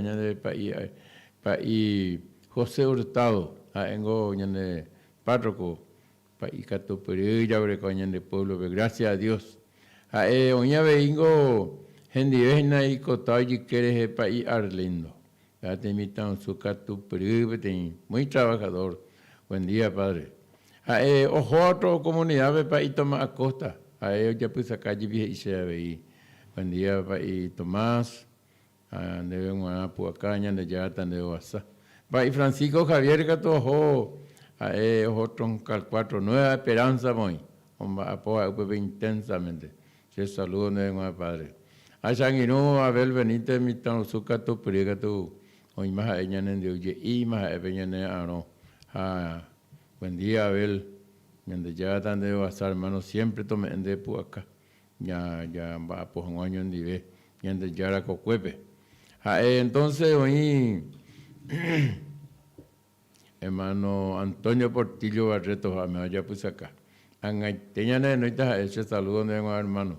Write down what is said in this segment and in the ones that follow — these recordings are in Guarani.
Ñande pa'i pa'i José Hurtado ha'éngo ñande párroco pa'i katupyry jaguereko ñande pueblo-pe, gracias a Dios. Ha'e oĩ aveíngo hendive hína ikota ijyke rehe pa'i Arlindo. Peteĩ mitãrusu katupyry peteĩ muy trabajador. Buen día, padre. Ha'e oho otro comunidad-pe pa'i Tomás Acosta. Ha'e ojapysaka jepi he'i che avei. Buen día, pa'i Tomás. Ha ndéve g̃uarã pu'aka Ñandejára tanderovasa. Pa'i Francisco Javier katu oho, ha'e oho Troncal Cuatro, Nueva Esperanza voi, omba'apo ha'e upépe intensamente. Che saludo ndéve g̃uarã padre. Ha che angirũ Abel Benítez mitãrusu katupyry katu oĩma ha'e ñanendive je'íma ha'e pe ñane ra'arõ. Ha buen día Abel, Ñandejára tanderovasa hermano siempre tome'ẽ ndéve pu'aka. Ñamba'apo hag̃ua oñondive Ñandejára kokuépe. Ha'e entonce oĩ hermano Antonio Portillo Barreto ha'éme ojapysaka. Ag̃aite ñanerenóita ha'e che saludo ndéve g̃uarã hermano.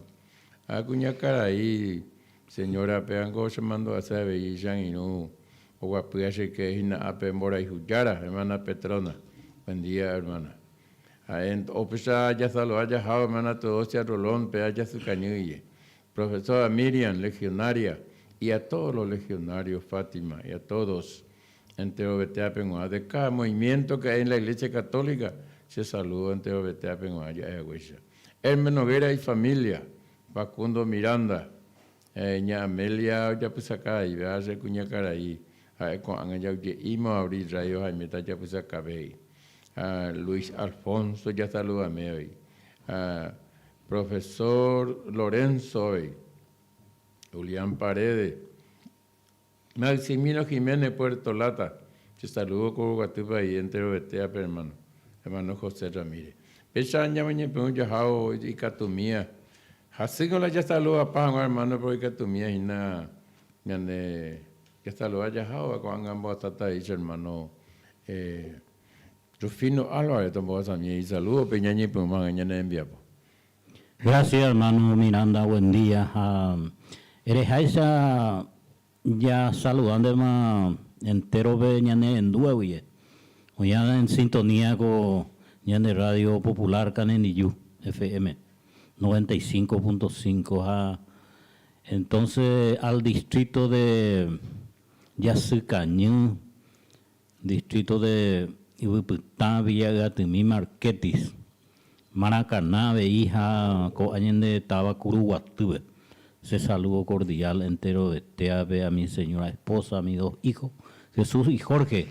Ha kuñakarai señora pévango chemandu'ase avei che angirũ oguapýva che ykére hína ápe mborayhujára, hermana Petrona. Buen día hermana. Ha'e opecha jasalua jahávo hermana Teodosia Rolón pe ajasykañýiye, profesora Miriam, legionaria, y a todos los legionarios Fátima, y a todos enterovetéape g̃uarã de cada movimiento que hay en la Iglesia Católica, che saludo enterovetéape g̃uarã ja'e haguéicha. Hermes Noguera y familia, Facundo Miranda, ña Amelia ojapysaka'aive ha che kuñakarai ha'e ko'ág̃a jauje'íma oabri radio haiméta ajapysakave he'i. Ha Luis Alfonso jasaludame avei. Ha profesor Lorenzo avei. Julián Paredes. Maximino Jiménez Puerto Lata. Che saludo ko guatýpe avei enterovetéape hermano. Hermano José Ramírez. Péicha ñamoñepyrũ jahávo ikatumía. Hasýngo la jasaludapa hag̃ua hermano pero ikatumía hína ñande jasaluda jahávo ko'ág̃a mbohasáta avei che hermano Rufino Álvarez tombohasami isaludo pe ñañepyrũma hag̃ua ñane rembiapo. Gracias hermano Miranda, buen día ha ereháicha jasaludántema entérope ñane rendúva guie oĩva en sintonía ko ñande radio popular Canendiyú FM 95.5 ha entonces al distrito de Jasykañy Distrito de Yvypytã, Villa Ygatymi, Marquetis, Maracaná avei ha ko'a ñande táva Kuruguatýpe. Che saludo cordial enterovetéape a mi señora esposa, a mis dos hijos, Jesús y Jorge.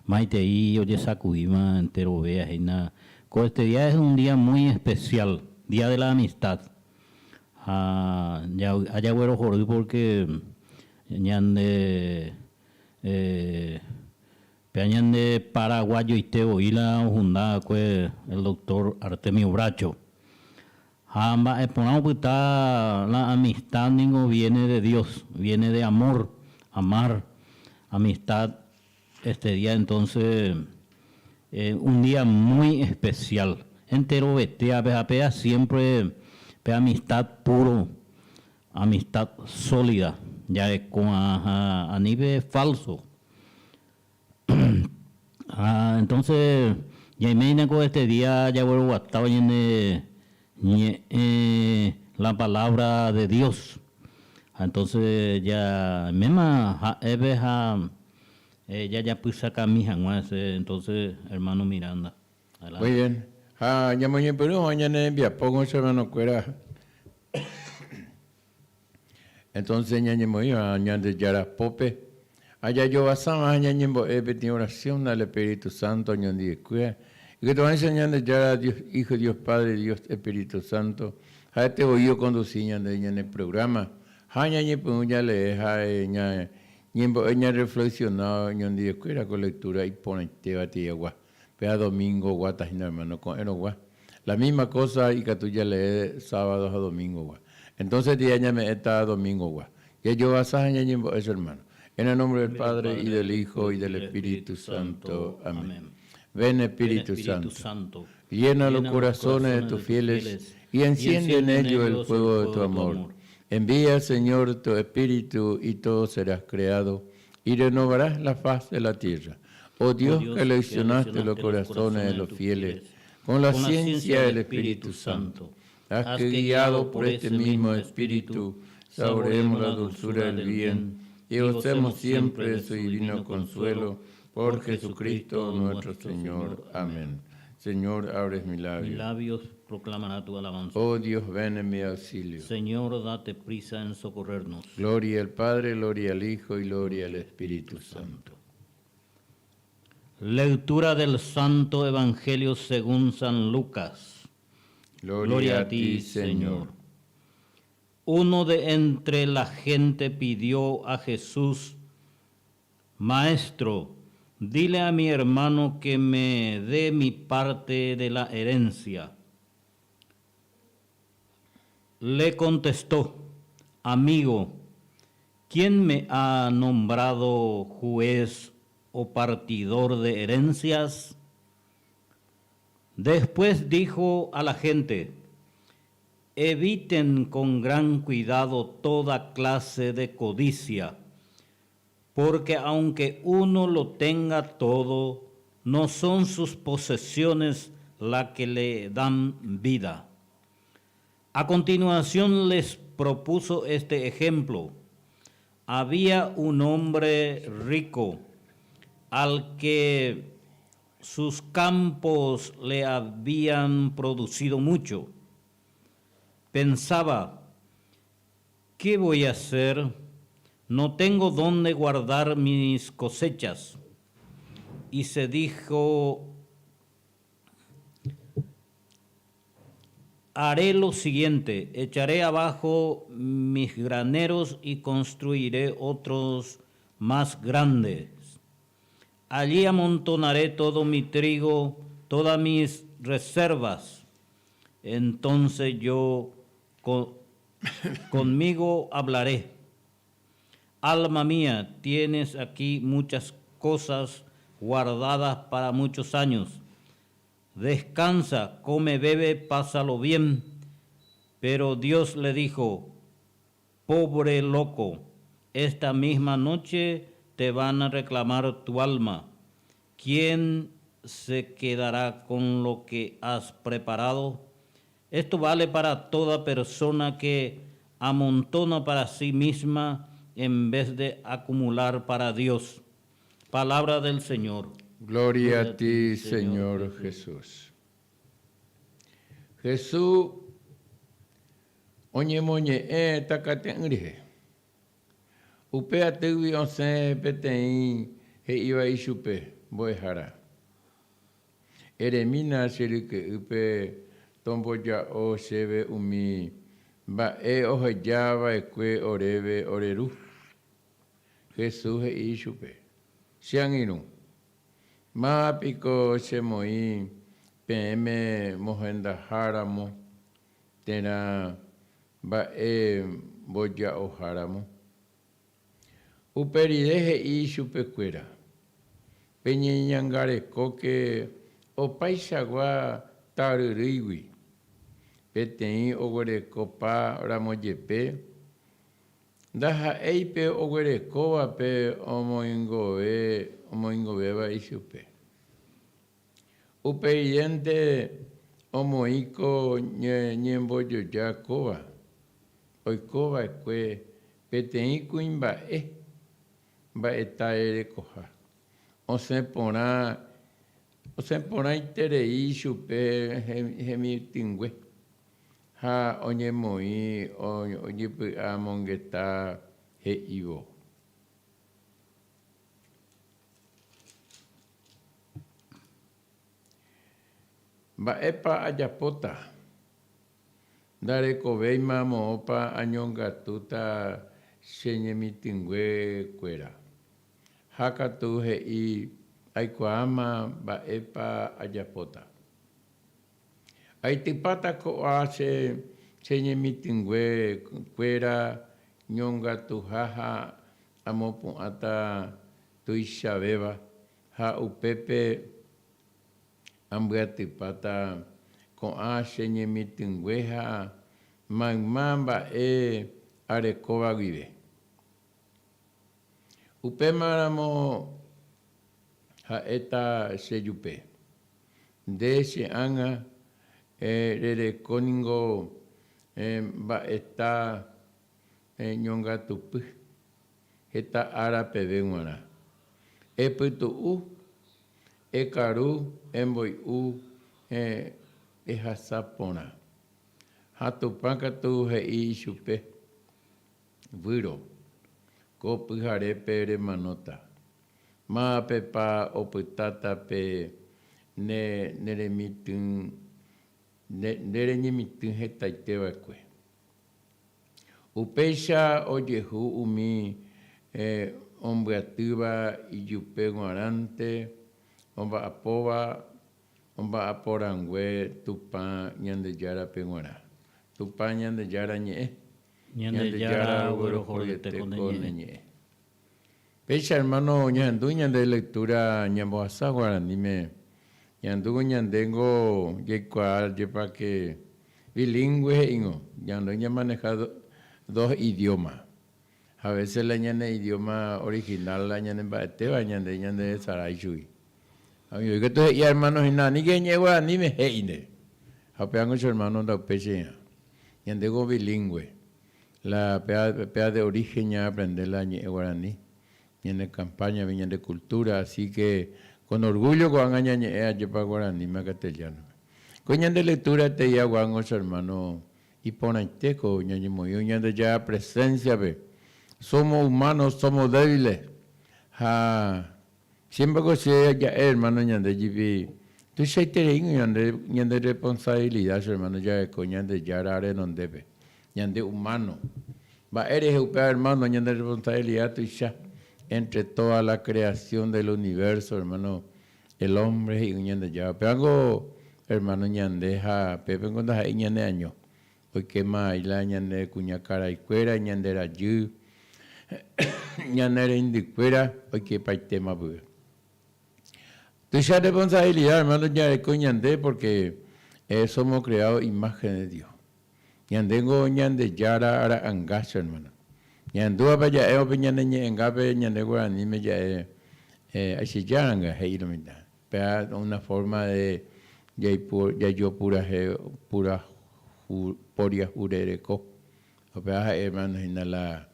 Maitei ojesakuíma enterovéa hína. Ko este día es un día muy especial, día de la amistad. Ha javy'a jaguerohory porque ñande Péa ñande paraguayoite voi la ohunda va'ekue el doctor Artemio Bracho. Ha mba'e porã opyta la amistad ningo viene de Dios, viene de amor, amar, amistad este día entonces un día muy especial. Enterovetéape ha péa siempre pe amistad puro Amistad sólida jareko'ã ha ani pe falso. Ha entonces ñaime hína ko este día jagueroguatáva ñane ñe'ẽ la palabra de Dios. Ha entonces jaiméma ha'épe ha jajapysakami hag̃ua hese entonces hermano Miranda. Muy bien. Ha ñamoñepyrũ hag̃ua ñane rembiapo con che hermanokuéra. Entonces ñañemoĩva Ñandejára pópe, ha jajovasáva ha ñañembo'e peteĩ oración al Espíritu Santo oñondivekuéra, ikatuháicha Ñandejára Dios Hijo, Dios Padre, Dios Espíritu Santo, ha'ete voi okondusi ñande ñane programa, ha ñañepyrũ jalee ha ñañembo'e ñarreflexiona oñondivekuéra ko lectura iporãitéva tĩagua. Péa domingo guata hína hermano, ko'ẽrõ gua. La misma cosa ikatu jalee sábado ha domingo gua. Entonces día ñame'ẽta domingo gua. Jajovasa ha ñañembo'e che hermano. En el nombre del Padre, y del Hijo, y del Espíritu Santo. Amén. Ven Espíritu Santo, llena los corazones de tus fieles y enciende en ellos el fuego de tu amor. Envía, Señor, tu Espíritu y todo serás creado. Y renovarás la faz de la tierra. Oh Dios, que aleccionaste los corazones de los fieles con la ciencia del Espíritu Santo, haz que guiado por este mismo Espíritu saboreemos la dulzura del bien y gocemos siempre de su divino consuelo por Jesucristo nuestro Señor. Amén. Señor, abres mis labios. Mis labios proclamará tu alabanza. Oh Dios, ven en mi auxilio. Señor, date prisa en socorrernos. Gloria al Padre, gloria al Hijo y gloria al Espíritu Santo. Lectura del Santo Evangelio según San Lucas. Gloria a ti, Señor. Uno de entre la gente pidió a Jesús, Maestro, dile a mi hermano que me dé mi parte de la herencia. Le contestó, Amigo, ¿quién me ha nombrado juez o partidor de herencias? Después dijo a la gente, Eviten con gran cuidado toda clase de codicia, porque aunque uno lo tenga todo, no son sus posesiones las que le dan vida. A continuación les propuso este ejemplo. Había un hombre rico al que sus campos le habían producido mucho. Pensaba, ¿qué voy a hacer? No tengo dónde guardar mis cosechas. Y se dijo, haré lo siguiente, echaré abajo mis graneros y construiré otros más grandes. Allí amontonaré todo mi trigo, todas mis reservas. Entonces yo conmigo hablaré. Alma mía, tienes aquí muchas cosas guardadas para muchos años. Descansa, come, bebe, pásalo bien. Pero Dios le dijo, pobre loco, esta misma noche te van a reclamar tu alma. ¿Quién se quedará con lo que has preparado? Esto vale para toda persona que amontona para sí misma en vez de acumular para Dios. Palabra del Señor. Gloria a ti, Señor Jesús. Jesús oñemoñe'ẽ takate'ỹ rehe. Upe atýgui osẽ peteĩ he'íva ichupe, Mbo'ehára, eremína che ryke'ýpe tomboja'o chéve umi mba'e oheja va'ekue oréve ore ru. Jesús he'i ichupe, Che angirũ, máva piko chemoĩ peẽme mohendaha ramo térã mba'e mboja'oha ramo. Upe rire he'i ichupekuéra, Peñeñangarekóke opaichagua taryrýigui, peteĩ oguerekopa ramo jepe, ndaha'éi pe oguerekóvape omoingovéva ichupe. Upe rirénte omoĩ ko ñembojoja kóva, oiko va'ekue peteĩ kuimba'e mba'eta rerekoha. Osẽ porã, osẽ porãiterei chupe hemitỹngue ha oñemoĩ ojepy'amongeta he'ívo. Mba'épa ajapóta? Ndarekovéima moõpa añongatúta che ñemitỹngue kuéra. Ha katu he'i aikuaáma mba'épa ajapóta. Aitypáta ko'a che che ñemitỹngue kuéra ñongatuha ha amopu'ãta tuichavéva ha upépe ambyatypáta ko'ã che ñemitỹngue ha mayma mba'e arekóva guive. Upémaramo ha'éta chejupe, Nde che ág̃a rereko ningo mba'eta ñongatupy heta ára peve g̃uarã. Epytu'u, ekaru, emboy'u, ehasa porã. Ha Tupã katu he'i ichupe, Výro, ko pyharépe remanóta. Mávapepa opytáta pe ne neremitỹ nde reñemitỹ hetaite va'ekue? Upéicha ojehu umi ombyatýva ijupe g̃uarãnte omba'apóva omba'apo rangue Tupã Ñandejárape g̃uarã. Tupã Ñandejára ñe'ẽ. Ñandejára roguerohoryete ko ne ñe'ẽ. Péicha hermano ñahendu ñande lectura ñambohasa guaraníme, ñahendúvo ñandéngo jaikuaa jepa que bilingüe he'íngo, ñande ñamaneja dos idioma. Ha a veces la ñane idioma original la ñane mba'etéva ñande ñanderesarái chugui. Ha oĩ katu he'i hermano hína aníke eñe'ẽ guaraníme he'ínte. Ha upévango che hermano ndaupéicha Ñandéko bilingüe. La péa de origen ñaaprende la ñe'ẽ guarani, ñane campaña-pe, ñande cultura, así que con orgullo ko'ág̃a ñañe'ẽ ajépa guaraníme castellano-pe. Ko ñande lectura etei aguángo che hermano iporãite ko ñañemoĩvo Ñandejára presencia-pe. Somos humanos, somos débiles ha siempre ko che ja'e hermano ñande jipi tuichaitereíngo ñande ñande responsabilidad che hermano jareko Ñandejára renondépe. Ñande humano. Mba'e rehe upéva hermano ñande responsabilidad tuicha entre toda la creación del universo hermano el hombre he'i Ñandejára. Upévango hermano ñande ha pépengo ndaha'éi ñane año. Oikéma la ñane kuñakaraikuéra, ñande rajy, ñane reindykuéra oikepaitéma pype. Tuicha responsabilidad hermano jareko ñande porque somos creados imagen de Dios. Ñandéngo Ñandejára ra'anga che hermano. Ñahendúvape ja'évo pe ñane ñe'ẽngápe ñande guaraníme ja'e aichejáranga he'i lo mitã. Péva una forma de jajopurahe poriahurereko. Upéva ha'e hermano hína la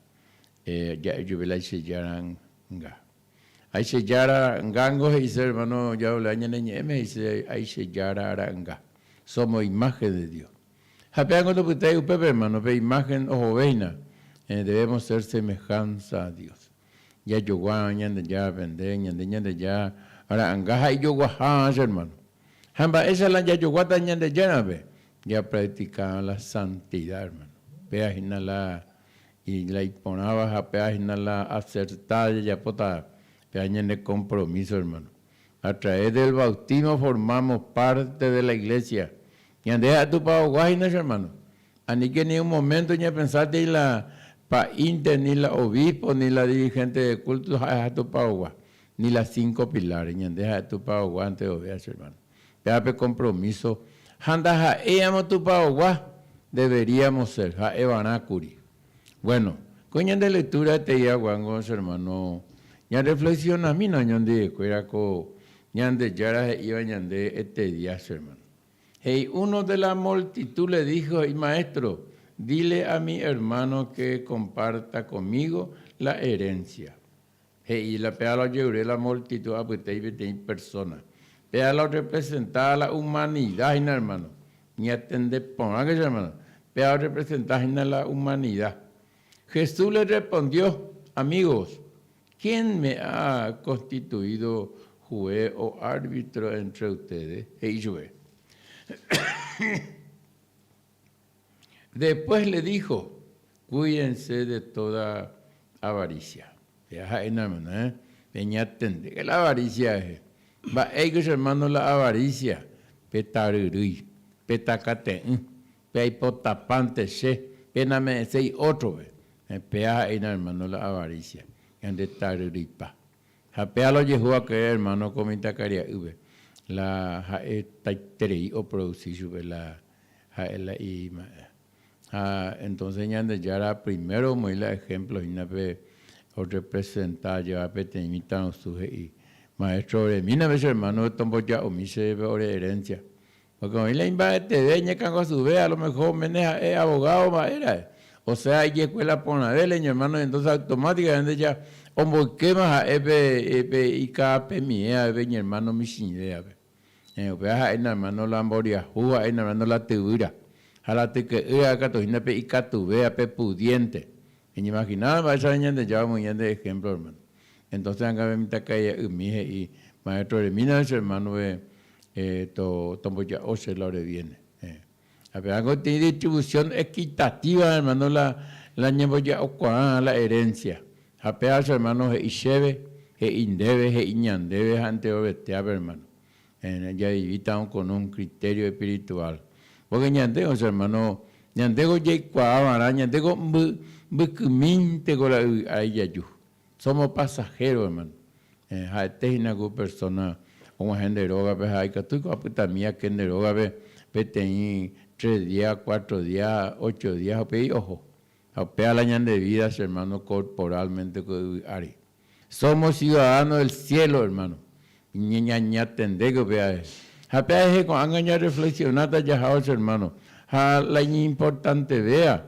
ja'e jupe la aichejáranga. Aichejára ngángo he'ise hermano jadoblea ñane ñe'ẽme he'ise aichejára ra'anga. Somos imagen de Dios. Ha péango ndopytái upépe hermano, pe imagen ohove hína. Debemos ser semejanza a Dios. Jajogua Ñandejárape nde, ñande Ñandejára ra'anga ha ijoguaha che hermano. Ha mba'éicha la jajoguáta Ñandejárape? Japractika la santidad hermano. Péa hína la la iporãva ha péva hína la acertada jajapóta péva ñane compromiso hermano. A través del bautismo formamos parte de la iglesia. Ñande ha'e tupaogua hína che hermano. Aníke ni un momento ñapensátei la pa'ínte, ni la obispo, ni la dirigente de culto ha'eha tupaogua, ni las cinco pilares. Ñande ha'e tupaogua anteovea che hermano. Péva pe compromiso ha ndaha'éiamo tupaogua deberíamos ser, ha'evarã kuri. Bueno, ko ñande lectura etei aguángo che hermano, ñareflexionamína oñondivekuéra ko Ñandejára he'íva ñande este día che hermano. He'i, uno de la multitud le dijo, he'i, Maestro, dile a mi hermano que comparta conmigo la herencia. He'i la péva la ojerure la multitud apytéi peteĩ persona. Péva la orrepresenta la humanidad hína, hermano. Ñatende porãke che hermano. Péva orrepresenta hína la humanidad. Jesús le respondió, Amigos, ¿quién me ha constituido juez o árbitro entre ustedes? He'i chupe. Después le dijo, Cuídense de toda avaricia. Péa ha'éna hermano, eh? Peñatendéke la avaricia rehe. Mba'éiko che hermano la avaricia? Pe taryrýi, pe takate'ỹ, pe aipotapánte che, pe name'ẽséi ótrope. Péa ha'éina hermano la avaricia, ñande taryryipa. Ha péa la ojehu va'ekue hermano ko mitãkaria'ýpe, la ha'etaiterei oproduci chupe la ha'e la ima'ẽ. Ha entonces Ñandejára primero omoĩ la ejemplo hína pe Orrepresenta jeva peteĩ mitãrusu he'i, Maestro, oremína pe che hermano tomboja'omi chéve ore herencia. Porque oĩ la imba'eteve iñakãguasuve, a lo mejor oméne ha'e abogado mba'e ra'e. O sea, ijescuela porãve la iñermano, entonces automáticamente ja omboykéma ha'e pe pe ikaapemie pe iñermano michĩvévape. Upéva ha'e hermano la mboriahu, ha'e hermano la tyvýra. Ha la tyke'ýra katu hína pe ikatuvéva, pe pudiente. Eñeimagina mba'éicha Ñandejára omoĩ ñande ejemplo, hermano. Entonces anga pe mitãkaria'ymi he'i, Maestro, eremína che hermano-pe tomboja'o che la ore viene. Ha pe anga oteĩ distribución equitativa, hermano, la la ñemboja'okuaa la herencia. Ha péva che hermano he'i chéve, he'i ndéve, he'i ñandéve ha enterovetéape, hermano. Javivítarõ con un criterio espiritual. Porque ñandéko, che hermano, ñandéko jaikuaa va'erã, ñandéko mbykymínteko la yvy ári jaju. Somos pasajeros, hermano. Ha'ete hína ku persona og̃uahẽ nde rógape ha ikatúiko apytami ake nde rógape peteĩ tres día, cuatro día, ocho día ha upéi oho. Ha upéva la ñande vida, che hermano, corporalmente ko yvy ári. Somos ciudadanos del cielo, hermano. Ñañatendéke upéva rehe. Ha péva rehe ko'ág̃a ñarreflexionáta jahávo, che hermano. Ha la iñimportantevéva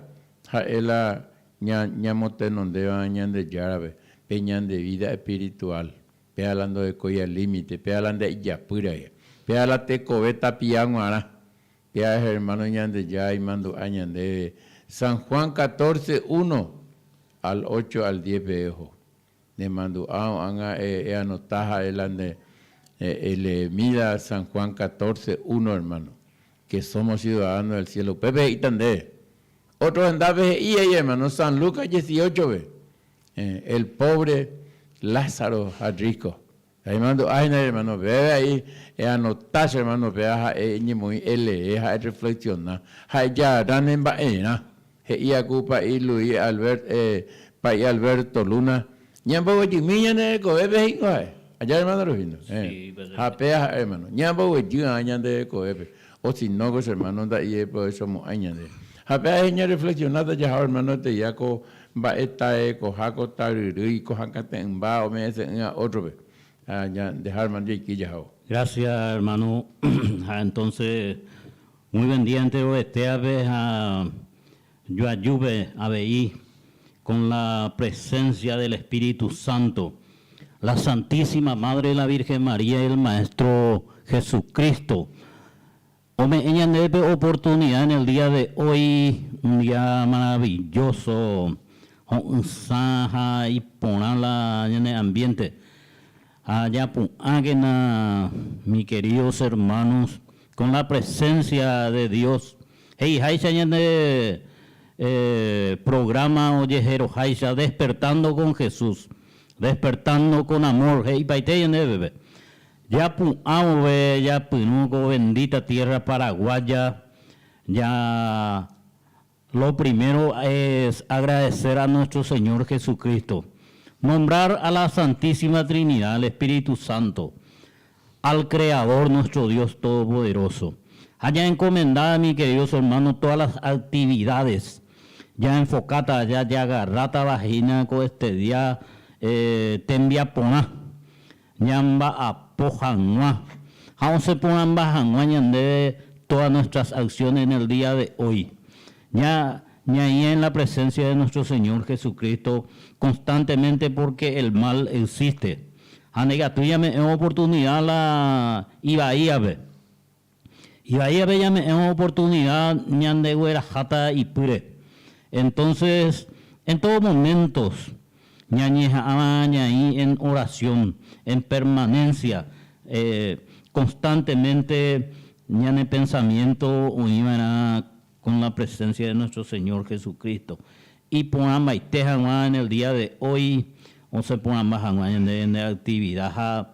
ha'e la ñamotenondéva Ñandejárape, pe ñande vida espiritual. Péva la ndorekóiva límite, péva la nda'ijapýraiva, péva la tekove tapia g̃uarã. Péva rehe, hermano, Ñandejára imandu'a ñandéve San Juan 14, 1 al 8 al 10 peve oho. Nemandu'a ko'ág̃a eanota ha'e la nde eleemíva San Juan 14, 1, hermano, que somos ciudadanos del cielo. Upépe he'íta ndéve. Ótro hendápe he'i he'i, hermano, San Lucas 18-pe, el pobre Lázaro ha rico. Aimandu'a hína, hermano, péva he'i, eanota che hermano, péva ha'e eñemoĩ elee ha erreflexiona ha ejagarra ne mba'erã. He'i aku pa'i Luis Albert, pa'i Alberto Luna, ñamboguejymi ñande rekovépe he'ingo ha'e. Aja hermano Rufino? Ha péva ha'e hermano, ñamboguejy ñande rekovépe. O si no ko che hermano nda'ijeprovechomo'ãi ñande. Ha péva he'i ñareflexionáta jahávo hermano eteia ko mba'e taekoha ko taryrýi ko hakãte'ỹmba ome'ẽse'ỹva ótrope. Ha ñandeha hermano jaike jahávo. Gracias hermano. Ha entonces Muy buen día enterovetéape ha joajúpe avei con la presencia del Espíritu Santo, la Santísima Madre la Virgen María y el Maestro Jesucristo. Ome'ẽ ñandéve pe oportunidad en el día de hoy, un día maravilloso, ho'ysã ha iporã la ñane ambiente. Ha japu'ãkena, mi queridos hermanos, con la presencia de Dios. He'iháicha ñande programa ojeheroháicha Despertando con Jesús, Despertando con Amor, he'ipaite ñandéve. Japu'ã vove japyrũ ko bendita tierra paraguaya, ja Lo primero es agradecer a nuestro Señor Jesucristo, nombrar a la Santísima Trinidad, al Espíritu Santo, al Creador nuestro Dios Todopoderoso. Ha ya encomendada, mis queridos hermanos, todas las actividades, ya enfocata, ya jagarrátava hína ko este día eh, tembiaporã, ñamba'apo hag̃ua ha osẽ porãmba hag̃ua ñandéve todas nuestras acciones en el día de hoy. Ña ñaĩ en la presencia de nuestro Señor Jesucristo constantemente porque el mal existe. Ha ndaikatúi ñame'ẽ oportunidad la ivaívape. Ivaívape ñame'ẽ oportunidad ñandegueraháta ipýre. Entonces, en todo momentos, ñañeha'ã ñaĩ en oración, en permanencia, constantemente ñane pensamiento oĩva'erã con la presencia de nuestro Señor Jesucristo. Iporãmbaite hag̃ua en el día de hoy, osẽ porãmba hag̃ua ñande ñande actividad ha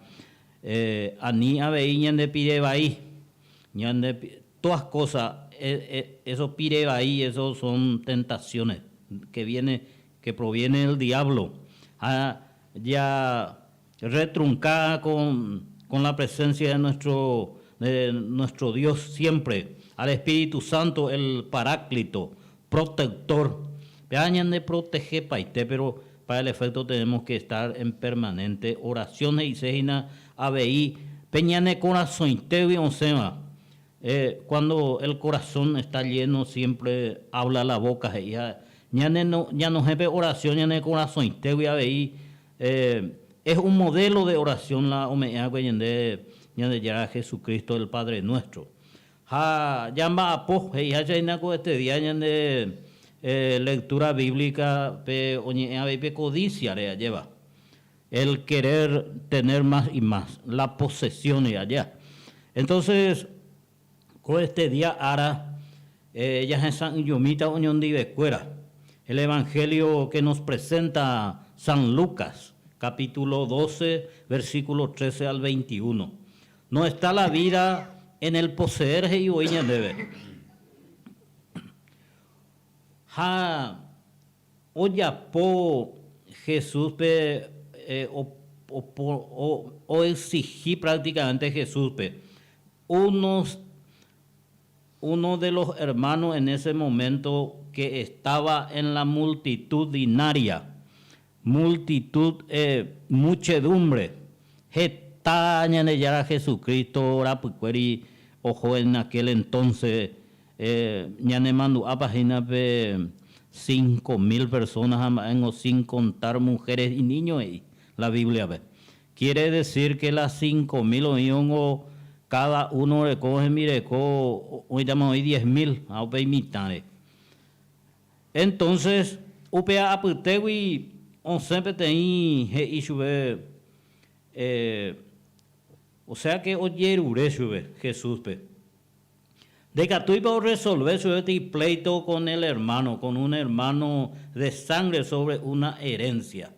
Ani avei ñande pire vai, ñande todas cosas, eso pire vai, eso son tentaciones que viene, que proviene del diablo. Ha ja retrunca con, con la presencia de nuestro, de nuestro Dios siempre, al Espíritu Santo, el Paráclito, protector. Péva ñande protegepaite, pero. Para el efecto tenemos que estar en permanente oración he'ise hína avei pe ñane korasõitégui osẽva. Cuando el corazón está lleno siempre habla la boca he'i ha ñane ñanohẽ pe oración ñane korasõitégui avei es un modelo de oración la ome'ẽ va'ekue ñande Ñandejára Jesucristo el Padre Nuestro. Ha jamba'apo, he'iháicha hína ko este día ñande lectura bíblica pe oñe'ẽ avei pe codicia-re ajéva, el querer tener más y más, la posesión aja. Entonces, ko este día ára jahesa'ỹjomíta oñondivekuéra el Evangelio que nos presenta San Lucas, capítulo 12, versículo 13 al 21. No está la vida en el poseer he'i voi ñandéve. Ha ojapo Jesúspe oexigi prácticamente Jesúspe unos uno de los hermanos en ese momento que estaba en la multitudinaria Multitud, muchedumbre, heta Ñandejára Jesucristo rapykuéri oho en aquel entonces, ñanemandu'ápa hína pe 5000 personas ha mba'éngo sin contar mujeres y niños he'i la Biblia-pe. Quiere decir que las 5000 oĩongo cada uno oreko hembireko oĩtama oĩ 10000 ha upe imitãre. Entonces, upéva apytégui osẽ peteĩ he'i chupe, o sea que ojerure chupe Jesúspe. Ndaikatúipa orresolve chupe peteĩ pleito con el hermano, con un hermano de sangre sobre una herencia.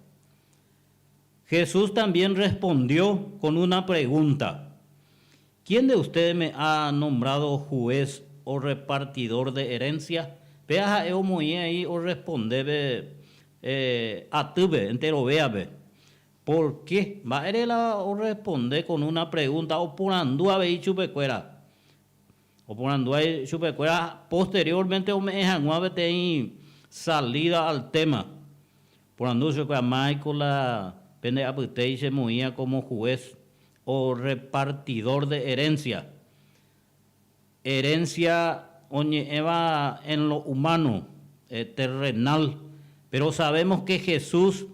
Jesús también respondió con una pregunta, ¿Quién de ustedes me ha nombrado juez o repartidor de herencia? Péa ha'e omoĩ aí orresponde pe atýpe, enterovéape. Por qué? Mba'ére la orresponde con una pregunta oporandu avei chupekuéra? Oporandu avei chupekuéra posteriormente ome'ẽ hag̃ua peteĩ salida al tema. Porandu chupekuéra, Máiko la pende apytéi chemoĩva como juez o repartidor de herencia. Herencia oñe'ẽva en lo humano, terrenal, pero sabemos que Jesús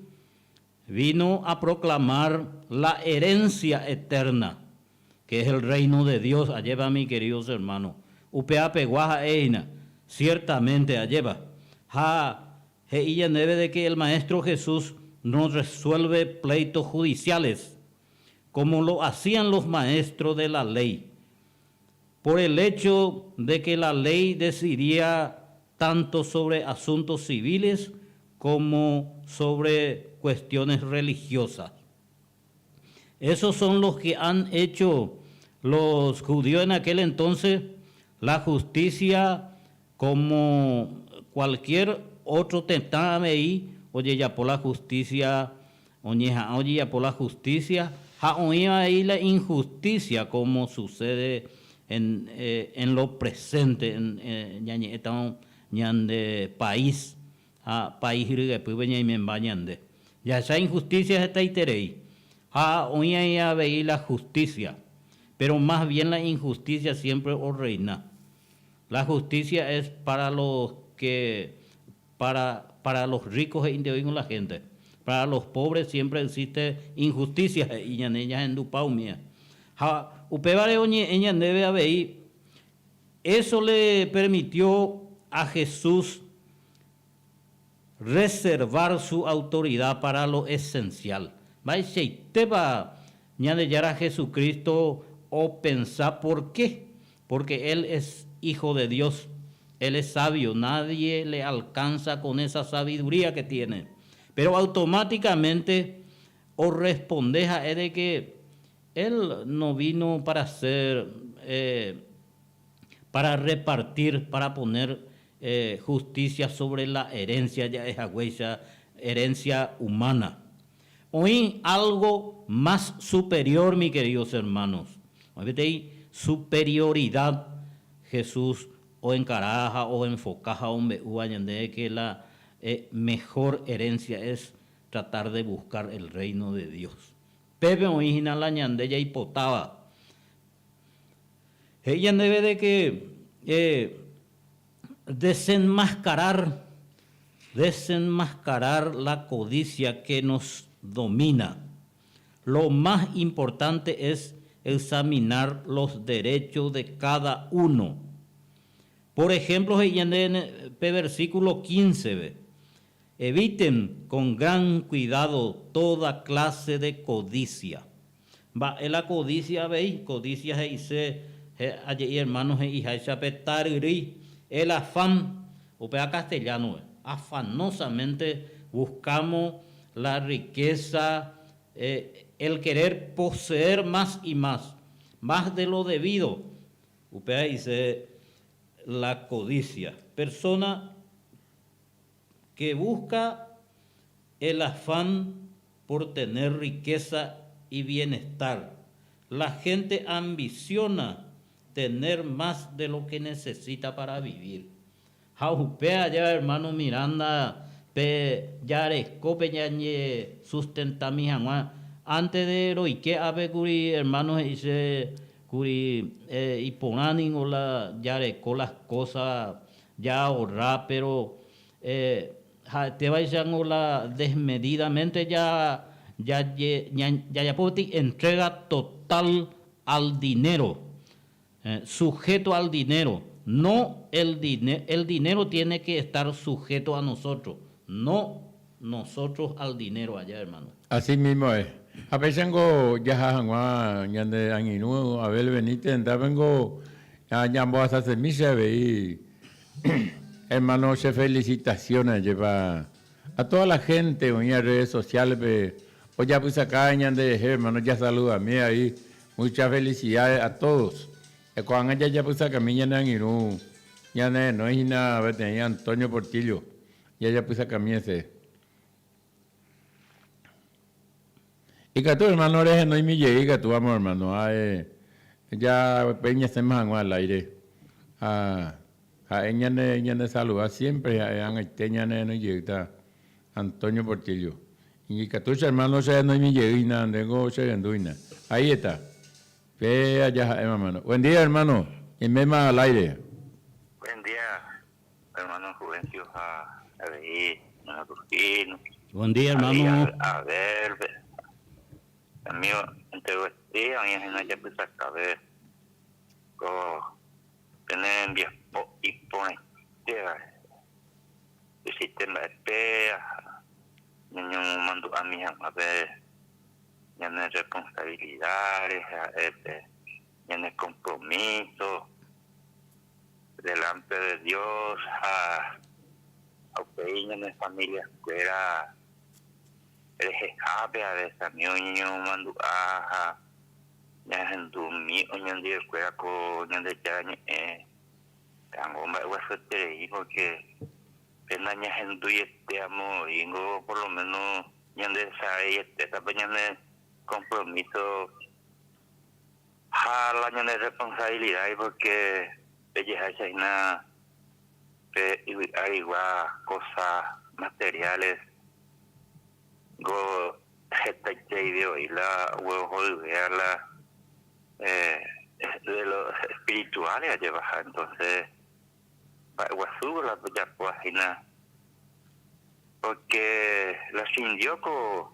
vino a proclamar la herencia eterna, que es el reino de Dios, ajépa mi queridos hermanos. Upéva pegua ha'e hína, ciertamente ajépa. Ha he'i ñandéve de que el Maestro Jesús no resuelve pleitos judiciales, como lo hacían los maestros de la ley, por el hecho de que la ley decidía tanto sobre asuntos civiles como sobre cuestiones religiosas. Esos son los que han hecho los judíos en aquel entonces la justicia como cualquier otro tetã avei ojejapo la justicia, oñeha'ã ojejapo la justicia ha oĩ avei la injusticia como sucede en en lo presente en ñañe'ẽtavo ñande país ha país ryepýpe ñaimemba ñande. Jahecha injusticia hetaiterei ha oĩ avei la justicia, pero más bien la injusticia siempre orreina. La justicia es para los que, para, para los ricos he'ínte oĩngo la gente, para los pobres siempre existe injusticia he'i ñane ñahendupa umía. Ha upévare oñe'ẽ ñandéve avei, eso le permitió a Jesús reservar su autoridad para lo esencial. Mba'eichaitépa Ñandejára Jesucristo opensa por qué? Porque Él es Hijo de Dios, Él es sabio, nadie le alcanza con esa sabiduría que tiene. Pero automáticamente orresponde ha'e de que Él no vino para ser, para repartir, para poner justicia sobre la herencia ja'e haguéicha, herencia humana. Oĩ algo más superior, mi queridos hermanos. Oĩ peteĩ superioridad Jesús oencara ha oenfoka ha ombe'úva ñandéve que la mejor herencia es. tratar de buscar el reino de Dios. Pépe oĩ hína la ñande jaipotáva. He'i ñandéve de que desenmascarar, desenmascarar la codicia que nos domina. Lo más importante es examinar los derechos de cada uno. Por ejemplo, he'i ñande pe versículo 15-pe, Eviten con gran cuidado toda clase de codicia. Mba'e la codicia avei? Codicia he'ise aje'i hermano he'iháicha pe taryrýi, el afán, upéva castellano-pe, afanosamente buscamos la riqueza, el querer poseer más y más, más de lo debido, upéva he'ise la codicia. Persona que busca el afán por tener riqueza y bienestar. La gente ambiciona tener más de lo que necesita para vivir. Ha upe aja hermano Miranda pe jareko pe ñañe sustentami hag̃ua antes de roike ápe kuri hermano he'i che kuri iporã ningo la jareko las cosas Jaahorra, péro ha'etévaichango la desmedidamente jajapo peteĩ entrega total al dinero, sujeto al dinero, no el el dinero tiene que estar sujeto a nosotros, no nosotros al dinero aja, hermano. Así mismo es. Ha péichango jaha hag̃ua ñande angirũ Abel Benítez rendápengo ñambohasasemi che avei hermano che felicitaciones ajépa a toda la gente oĩva redes sociales-pe ojapysaka ñanderehe hermano jasaludami avei muchas felicidades a todos. Ko'ág̃a jajapysakami ñane angirũ ñanerenói hína peteĩ Antonio Portillo jajapysakami hese. Ikatu hermano rehenóimi jey ikatu amo hermano ha'e ja upéi ñasẽma hag̃ua al aire ha ha'e ñane ñane saluda siempre ha'e ag̃aite ñanerenói jeýta Antonio Portillo ikatu che hermano che renóimi jey hína ndéngo che rendu hína ahí está pe aja ha'éma hermano buen día hermano ñaiméma al aire. Buen día Hermano Juvencio ha avei hermano Rufino. Buen día, hermano. Abel, amigo, enteroite oĩ hína japysakave ko pene rembiapo iporãitéva tuichaite mba'e péa ha ñañomomandu'ami hag̃ua pe ñane responsabilidad rehe ha'e pe ñane compromiso. Delante de Dios ha upéi ñane familia-kuéra rehehápe avesami oñeñomandu'a ha ñahendumi oñondivekuéra ko Ñandejára ñe'ẽ rango mba'eguasueterei porque pe nañahenduiete amo oĩngo por lo menos ñande sareietéta pe ñane compromiso Ha la ñane responsabilidad porque pejeháicha hína pe yvy arigua cosas materiales ngo hetaiteive oĩ la oguerohoryvéva la de los espirituales ajevaha entonces mba'eguasu la pejapóva hína porque la sin Dios ko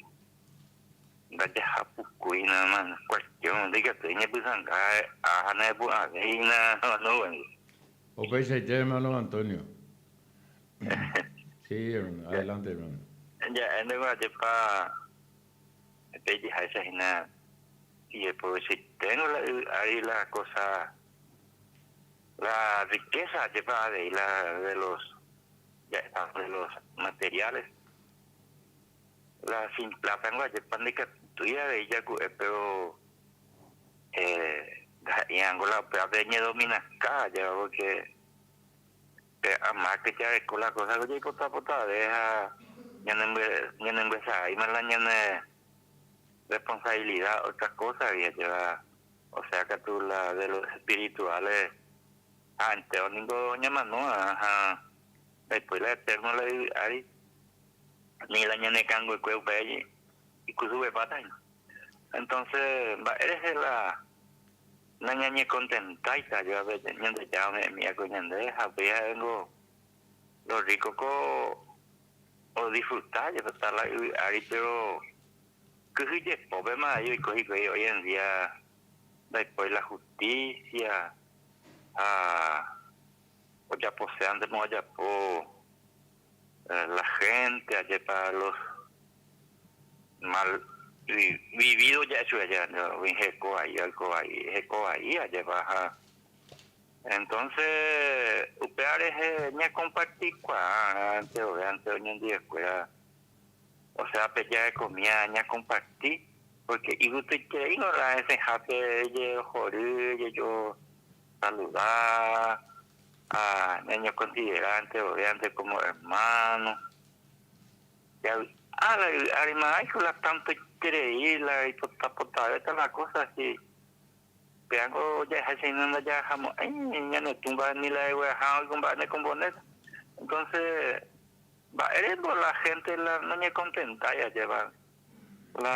Ndajahapukúi hína cuestión, ndaikatúi ñepysãnga ha naepu'ãvéi hína hermano. Upeichaite hermano Antonio. Sí, hermano, adelante hermano. Ja'e ndéve ajépa pejeháicha hína ijepovychaiténgo la yvy ári la cosa, la riqueza ajépa avei la de los, ja'éta de los materiales. La sin plata ngo ajépa ndaikatúi avei jaku'e pero ndaha'éiango la upévape añedominaka ajéva porque pe amáke jareko la cosa ko jaipota potave ha ñanembyesa'aíma la ñane responsabilidad otra cosa-gui ajéva osea katu la de los espirituales ha entéro ningo ñamanóva ha ndaipói la eterno la yvy ári. Ni la ñane kanguekue upe ikusuvepáta hína. Entonces, mba'e rehe la nañañekontentáita ajuápe Ñandejára ome'ẽmi va'ekue ñande ha upéi ha'éngo lo rico ko odisfruta jepeta la yvy ári pero kyhyjepópema avei oiko hikuái hoy en día ndaipói la justicia ha ojaposéantema ojapo la gente ajépa los mal vivido ja'e chupe ajépa umi heko vai oiko vai heko vai ajépa ha entonces upéva rehe ñakompartikuaa enterovéante oñondivekuéra osea pe jarekomía ñakomparti porque igustoitereíngo la hesehápe jerohory jejo saluda ha ñañokonsidera enterovéante como hermano. Javy'a la yvy árima aiko la tantoiterei la ipotapotavéta la cosa si péango jahecha hína ndajahamo'ãi ñane túmba ni la egueraha oiko mba'e ne komponéta. Entonces mba'érepo la gente la noñekontentái ajépa la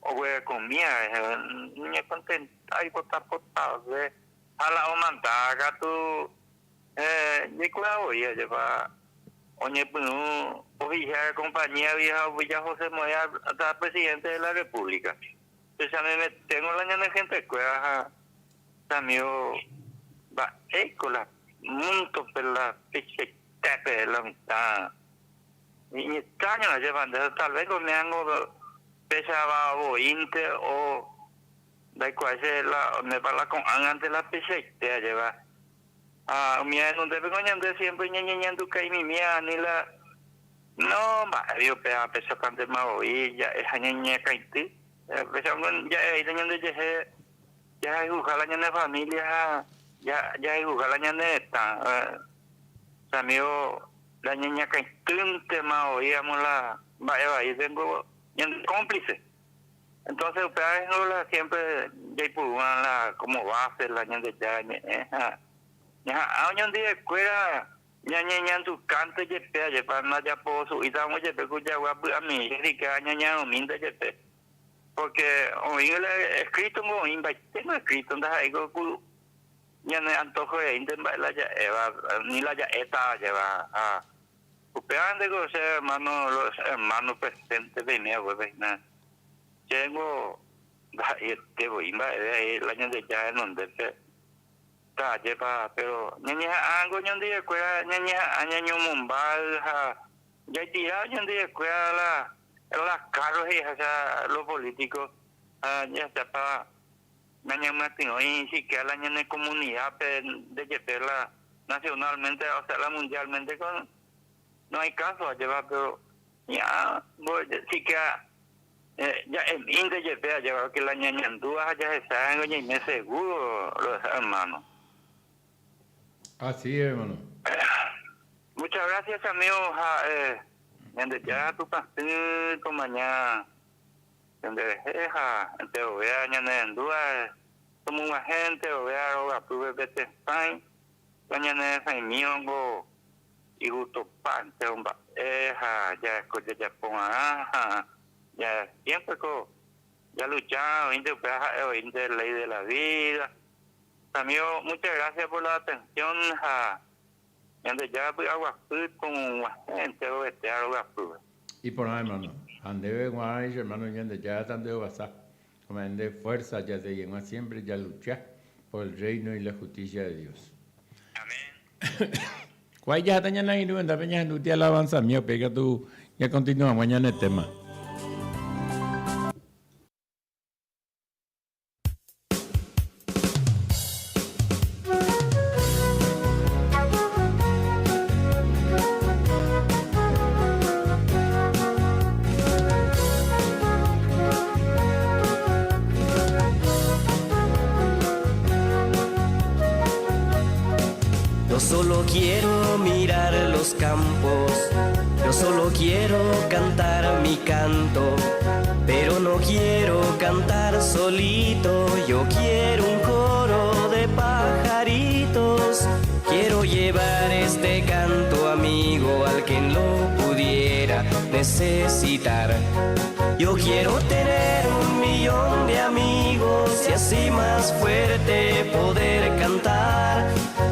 oguerekomía rehe noñekontentái ipotapotave Ha la omanda katu jaikuaa voi ajépa oñepyrũ ohicha compañía-gui ha oheja José Moya hasta presidente de la República. Péicha memeténgo la ñane gente-kuéra ha che amigo mba'éiko la mundo-pe la peichaitépe la mitã iñextraño ajépa nde tal vez ko miango péichava voínte o Ndaikuaái che la oimépa la ko'ág̃ante la peichaite ajéva. Ha umi henondépe ko ñande siémpre ñañeñandukaimimi ani la no mba'évi upéva peichapántema voi ja'e ha ñañeakãity. Péicha ja'evaíta ñandejehe jahayhuha la ñane família ha jahayhuha la ñane retã. Che amígo la ñañeakãitýntema voi ramo la mba'e vaípe niko ñande cómplice. Entonces upéva ningo la siempre jaipurúva la como base la Ñandejára ñe'ẽ ha ñaha'ã oñondivekuéra ñañeñandukánte jepe ajépa ndajaposu'ítaramo jepe ku jagua py'amirĩ siquiera ñañarõmínte jepe porque oĩ la escrito ngo oĩ mbaiténgo escrito ndaha'éiko ku ñane antojo reínte mba'e la ja'éva ni la ja'étava jeva ha Upéva ndéko che hermano, los hermanos presentes peime haguépe hína, chéngo ndaha'eiete voi mba'eve aĩ la Ñandejára renondépe, ta'ajépa, péro ñañeha'ãngo ñandivekuéra, ñañeha'ã ñañomombáy ha jaitira ñandivekuéra la las carros he'iháicha los políticos ha jahechápa nañamyatyrõi siquiera la ñane comunidad-pe nde jepe la nacionalmente, o sea la mundialmente con no hay caso ajépa, pero ña'a siquiera ja'emínte jepe ajépa que la ñañandúva ha jahecha ningo ñaime seguro los hermanos. Así es, hermano. Muchas gracias, amigo. Ha, Ñandejára Tupãsy tomaña Ñanderehe ha enterovéva ñanerendúva tomog̃uahẽ enterovéva rogapýpe pe tesãi, la ñaneresãimírõngo igustopa entéro mba'e ha jareko jajapo va'erã ha ja siémpreko jalucha oĩnte upéva ha'e oĩnte ley de la vida. Amigo, muchas gracias por la atención ha Ñandejára py'aguapy tomog̃uahẽ enterovetéva rogapýpe. Iporã hermano, ha ndéve g̃uarã che hermano Ñandejára tandehovasa, ome'ẽ nde fuerza jasegi hag̃ua siempre jalucha por el reino y la justicia de Dios. Amén. Kua'i jaháta ñane angirũ rendápe ñahendúti alabanza-mi upéi katu ñakontinua hag̃ua ñane tema. Yo solo quiero mirar los campos, yo solo quiero cantar mi canto, pero no quiero cantar solito, yo quiero un coro de pajaritos. Quiero llevar este canto amigo al quien lo pudiera. necesitar. Yo quiero tener un millón de amigos y así más fuerte poder cantar.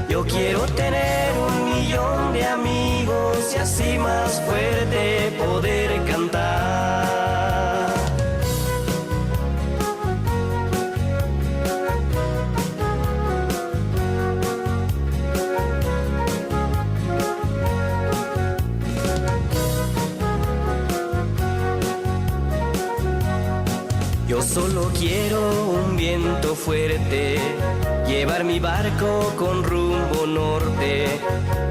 Yo quiero tener un millón de amigos y así más fuerte poder cantar. Yo solo quiero un viento fuerte, llevar mi barco con rumbo norte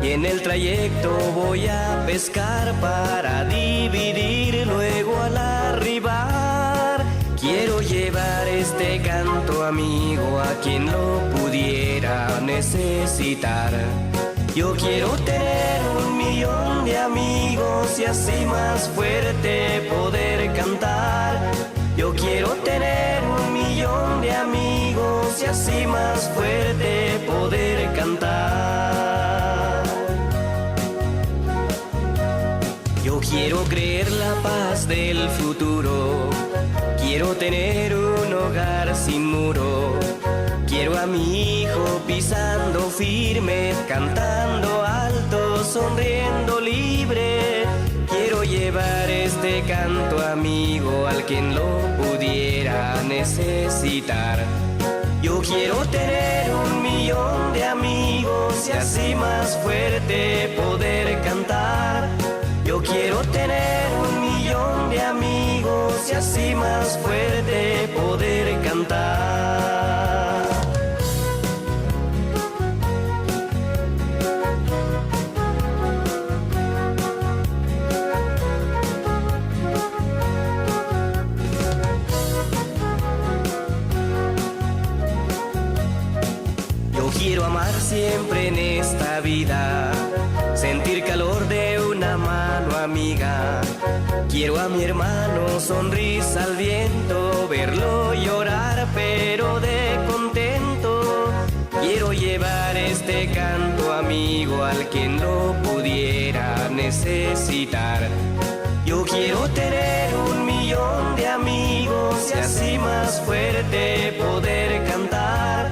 y en el trayecto voy a pescar para dividir luego al arribar. Quiero llevar este canto amigo a quien lo pudiera necesitar. Yo quiero tener un millón de amigos y así más fuerte poder cantar. Yo quiero tener un millón de amigos y así más fuerte poder cantar. Yo quiero creer la paz del futuro. Quiero tener un hogar sin muro. Quiero a mi hijo pisando firme, cantando alto, sonriendo libre. Quiero llevar este canto amigo al quien lo pudiera necesitar. Yo quiero tener un millón de amigos y así más fuerte poder cantar. Yo quiero tener un millón de amigos y así más fuerte poder cantar. Yo quiero amar siempre en esta vida, sentir calor de una mano amiga. Quiero a mi hermano sonrisa al viento, verlo llorar pero de contento. Quiero llevar este canto amigo al quien lo pudiera necesitar. Yo quiero tener un millón de amigos y así más fuerte poder cantar.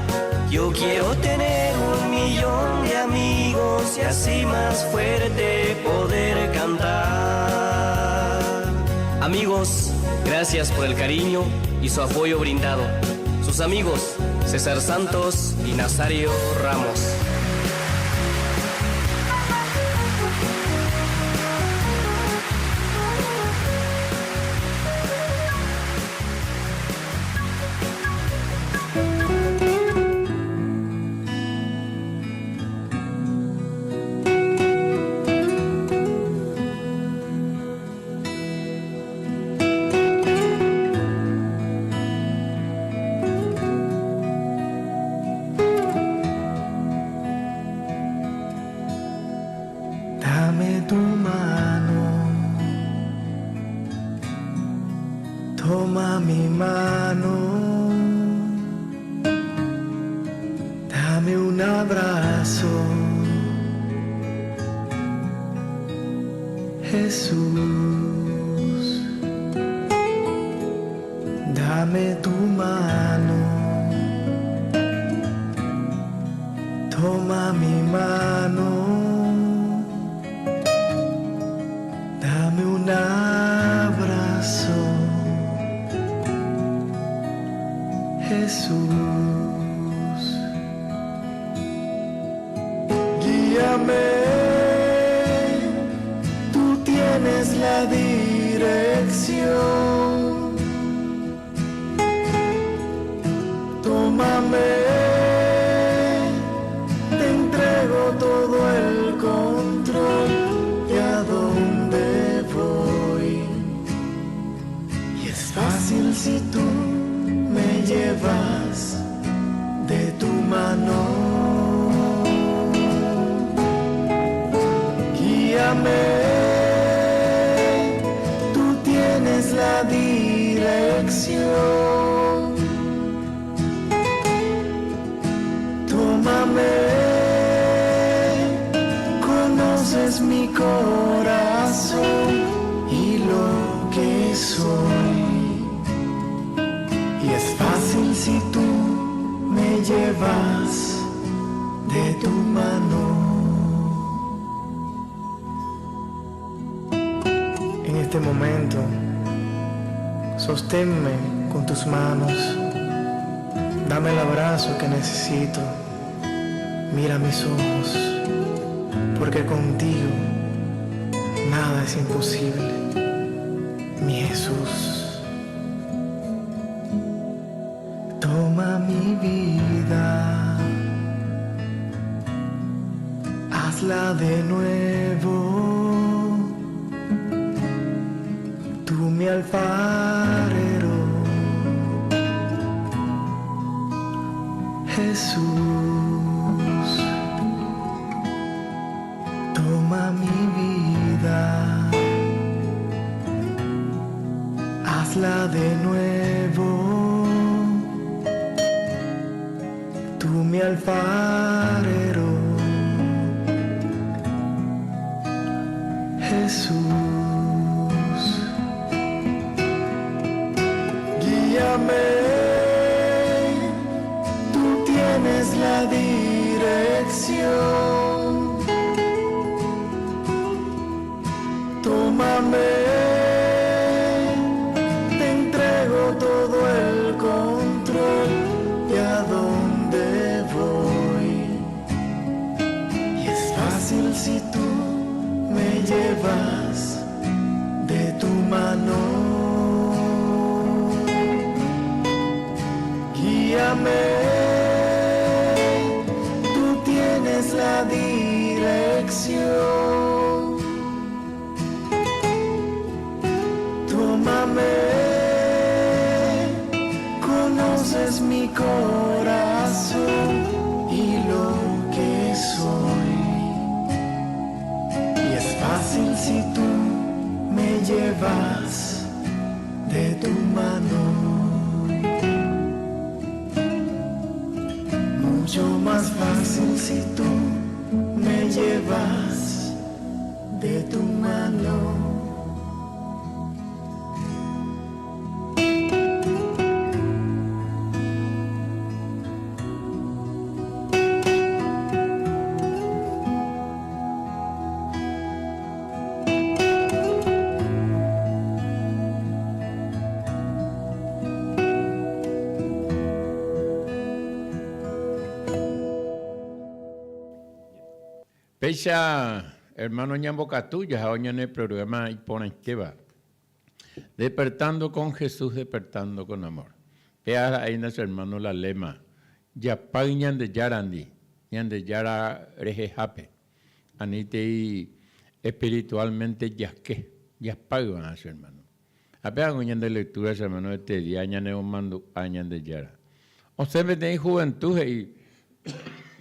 Yo quiero tener un millón de amigos y así más fuerte poder cantar. Amigos, gracias por el cariño y su apoyo brindado. Sus amigos, César Santos y Nazario Ramos. Dame tu mano, toma mi mano, dame un abrazo, Jesús, dame tu mano, toma mi mano. Dame un abrazo, Jesús. Guíame, tú tienes la dirección. Tómame, te entrego todo el control de a dónde voy. Y es fácil si tú me llevas de tu mano. Guíame, tú tienes la dirección. Tómame, conoces mi corazón y llevas de tu mano. En este momento, sosténme con tus manos. Dame el abrazo que necesito. Mira mis ojos, porque contigo nada es imposible. Mi Jesús. Toma mi vida, hazla de nuevo. Tú mi alfarero, Jesús. Toma mi vida, hazla de nuevo. Tú mi alfarero, Jesús. Guíame, tú tienes la dirección. Tómame, te entrego todo el control de a dónde voy. Y es fácil si tú me llevas de tu mano. Guíame, tú tienes la dirección. Tómame, conoces mi corazón y lo que soy. Y es fácil si tú me llevas de tu mano. Mucho más fácil si tú me llevas de tu mano. Péicha hermano ñambokatu jaha ñane programa iporãitéva. Despertando con Jesús, despertando con amor. Pe ára aína che hermano la lema, Japáy Ñandejárandi, Ñandejára rehehápe. Anítei espiritualmente jake, japáyva'erã che hermano. Ha pe haguã ñande lectura che hermano este día ñanemomandu'a Ñandejára. Osẽ peteĩ juventud he'i,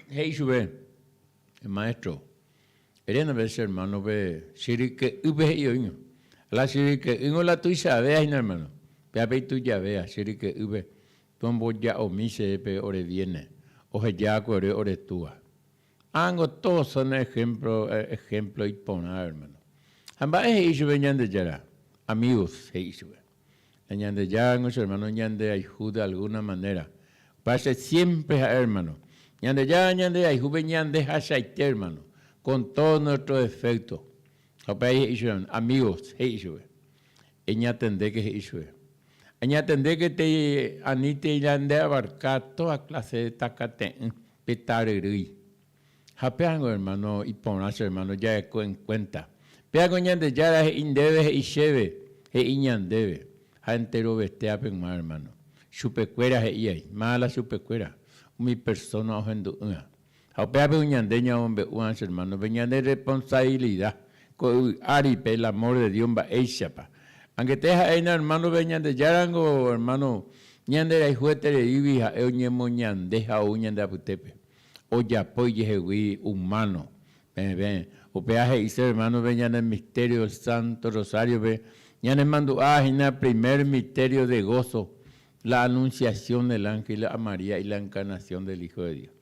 he'i chupe, Maestro, eréna pe che hermano pe che ryke'ýpe he'i oĩva. La che ryke'ýngo la tuichavéa hína hermano. Péa pe itujavéa che ryke'ýpe tomboja'omi chéve pe ore viene oheja va'ekue ore ore túva. Ángo todos son ejemplo, ejemplo iporã hermano. Ha mba'e he'i chupe Ñandejára? Amigos he'i chupe. Ha Ñandejárango che hermano ñanderayhu de alguna manera. Upéva che siempre ha'e hermano. Ñandejára ñanderayhu pe ñande hachaite hermano, con todos nuestros defectos. Ha upéva he'i chupe hermano, amigos he'i chupe. Eñatendéke he'i chupe. Eñatendéke te anítei la nde abarca toda clase de takate'ỹ pe taryrýi. Ha péango hermano iporã che hermano jaeko en cuenta. Péango Ñandejára he'i ndéve he'i chéve, he'i ñandéve, ha enterovestéape g̃uarã hermano. Chupekuéra he'i ai, máva la chupekuéra, umi persona ohendu'ỹva. Ha upévape umi ñande ñamombe'úva che hermano pe ñande responsabilidad ko yvy ári pe el amor de Dios mba'éichapa. Angete ha'éina hermano pe Ñandejárango hermano ñanderayhuetereígui ha'e oñemoñande ha ou ñande apytépe. Ojapo ijehegui humano. Peẽ, upéva he'ise hermano pe ñane misterio del Santo Rosario pe ñanemandu'a hína primer misterio de gozo La anunciación del ángel a María y la encarnación del Hijo de Dios.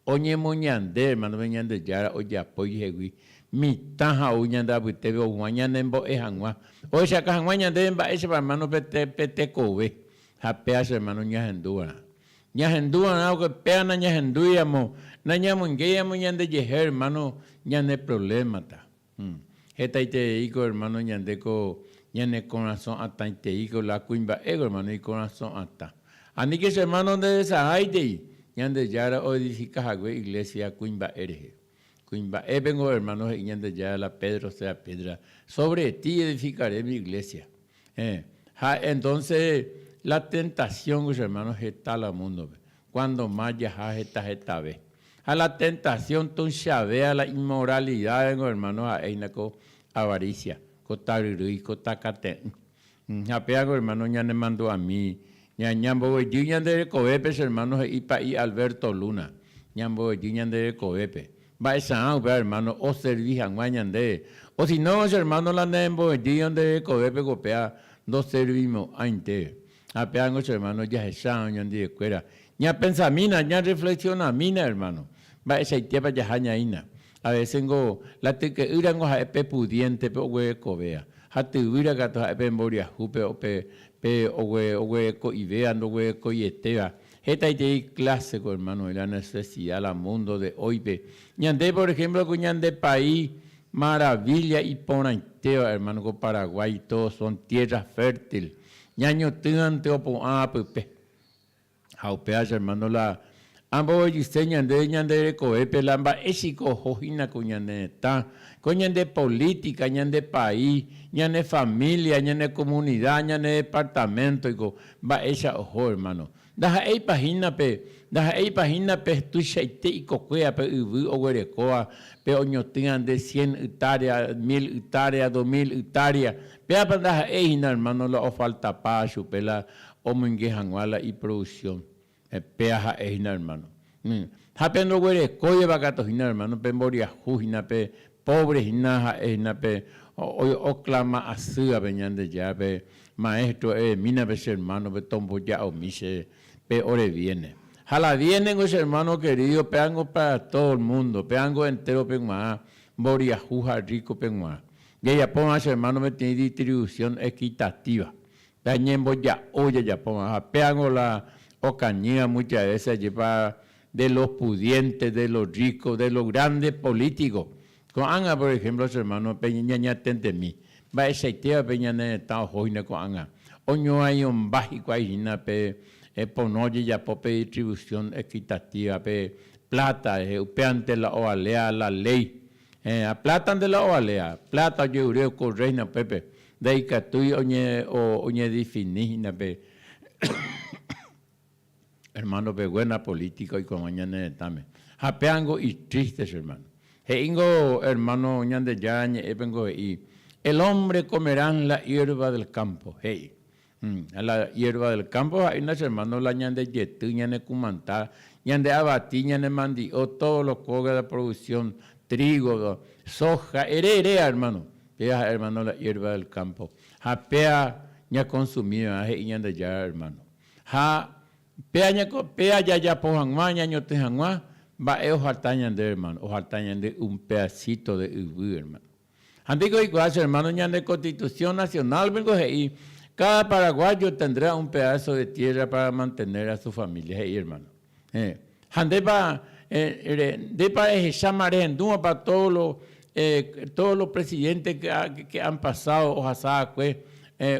Oñemoñande, hermano, pe Ñandejára ojapo ijehegui mitã ha ou ñande apytépe oguã ñanembo'e hag̃ua, ohechauka hag̃ua ñandéve mba'éichapa, hermano, pe tekove ha péa che hermano ñahenduva'erã. Ñahenduva'erã péva nañahendúiramo, nañamoingéiramo ñandejehe hermano ñane problémata. Hetaitereíko hermano ñande ko ñane korasõ atãiteíko la kuimba'éko hermano ikorasõ atã. Aníke che hermano nderesaráitei Ñandejára oedifika hague iglesia kuimba'e rehe. Kuimba'épengo hermano he'i Ñandejára la Pedro sea piedra, sobre ti edificaré mi iglesia. Eh, ha entonces la tentación che hermano heta la mundo-pe, cuando más jaha heta hetave. Ha la tentación tuichave la inmoralidad ngo hermano ha'e hína ko avaricia, ko taryrýi, ko takate'ỹ. Ha péva ko hermano ñanemandu'ami, ñamboguejy ñande rekovépe che hermano he'i pa'i Alberto Luna, ñamboguejy ñande rekovépe. Mba'echarã upéva hermano oservi hag̃ua ñandéve. O si no che hermano la neremboguejýi nde rekovépe ko péva ndoservimo'ãinte. Ha pévango che hermano jahecha oñondivekuéra. Ñapensamína, ñarreflexionamína hermano, mba'echaitépa jaha ñaína. A veces ngo la tyke'ýrango ha'e pe pudiente pe oguerekovéa, ha tyvýra katu ha'e pe mboriahu pe pe pe oguereko'ivéa ndoguerekoietéva. Hetaiterei clase ko hermano oĩ la necesidad la mundo de hoy-pe. Ñande por ejemplo ko ñande país maravilla iporãitéva hermano ko Paraguay todos son tierra fértil. Ñañotỹante opu'ã pype. Ha upéva che hermano la amboguejyse ñande ñande rekovépe la mba'éichiko oho hína ko ñane retã, ko ñande política, ñande país, ñane familia, ñane comunidad, ñane departamento iko mba'éicha oho hermano. Ndaha'éipa hína pe, ndaha'éipa hína pe tuichaite ikokuéva pe yvy oguerekóva pe oñotỹante cien ytárea, mil ytárea, dos mil ytárea, pévapa ndaha'éi hína hermano la ofaltapa chupe la omoinge hag̃ua la iproducción. Péa ha'e hína hermano. Ha pe ndoguerekóiva katu hína hermano, pe mboriahu hína, pe pobre hína ha'e hína pe oclama asýva pe Ñandejára, pe maestro eremína pe che hermano pe tomboja'omi che pe ore viene. Ha la viene ngo che hermano querido, péango para todo el mundo, péango entero peg̃uarã, mboriahu ha rico peg̃uarã. Jajapóma che hermano peteĩ distribución equitativa. Pe ñemboja'o jajapóma ha péango la okañýva muchas veces ajépa de los pudientes, de los ricos, de los grandes políticos. Ko'ág̃a por ejemplo che hermano pe ñañatendemi mba'eichaitéva pe ñane retã oho hína ko'ág̃a oñoaĩomba hikuái hína pe pono ojejapo pe distribución equitativa pe plata rehe upévante la ovalea la ley. Ha plátante la ovalea, plata ojerure ko reina upépe. Ndaikatúi oñedefini hína pe hermano pe buena política oiko hag̃ua ñane retãme. Ha péango itriste che hermano. He'íngo hermano Ñandejára ñe'ẽpengo he'i, El hombre comerá la hierba del campo, he'i. La hierba del campo ha'éna che hermano la ñande jety, ñane kumanta, ñande avati, ñane mandi'o, todos los cosas de producción, trigo, soja, ere eréa hermano. Péa ha'e hermano la hierba del campo. Ha péa ñakonsumiva'erã he'i Ñandejára hermano. Ha péa péa jajapo hag̃ua, ñañotỹ hag̃ua, mba'e ohalta ñande hermano, ohalta ñande un pedacito de yvy hermano. Ha ndéiko oikuaa che hermano ñande Constitución Nacional pengo he'i cada paraguayo tendrá un pedazo de tierra para mantener a su familia he'i hermano. Héẽ. Ha ndépa ndépa rehecháma rehendúmapa todos los todos los presidentes que han pasado ohasa va'ekue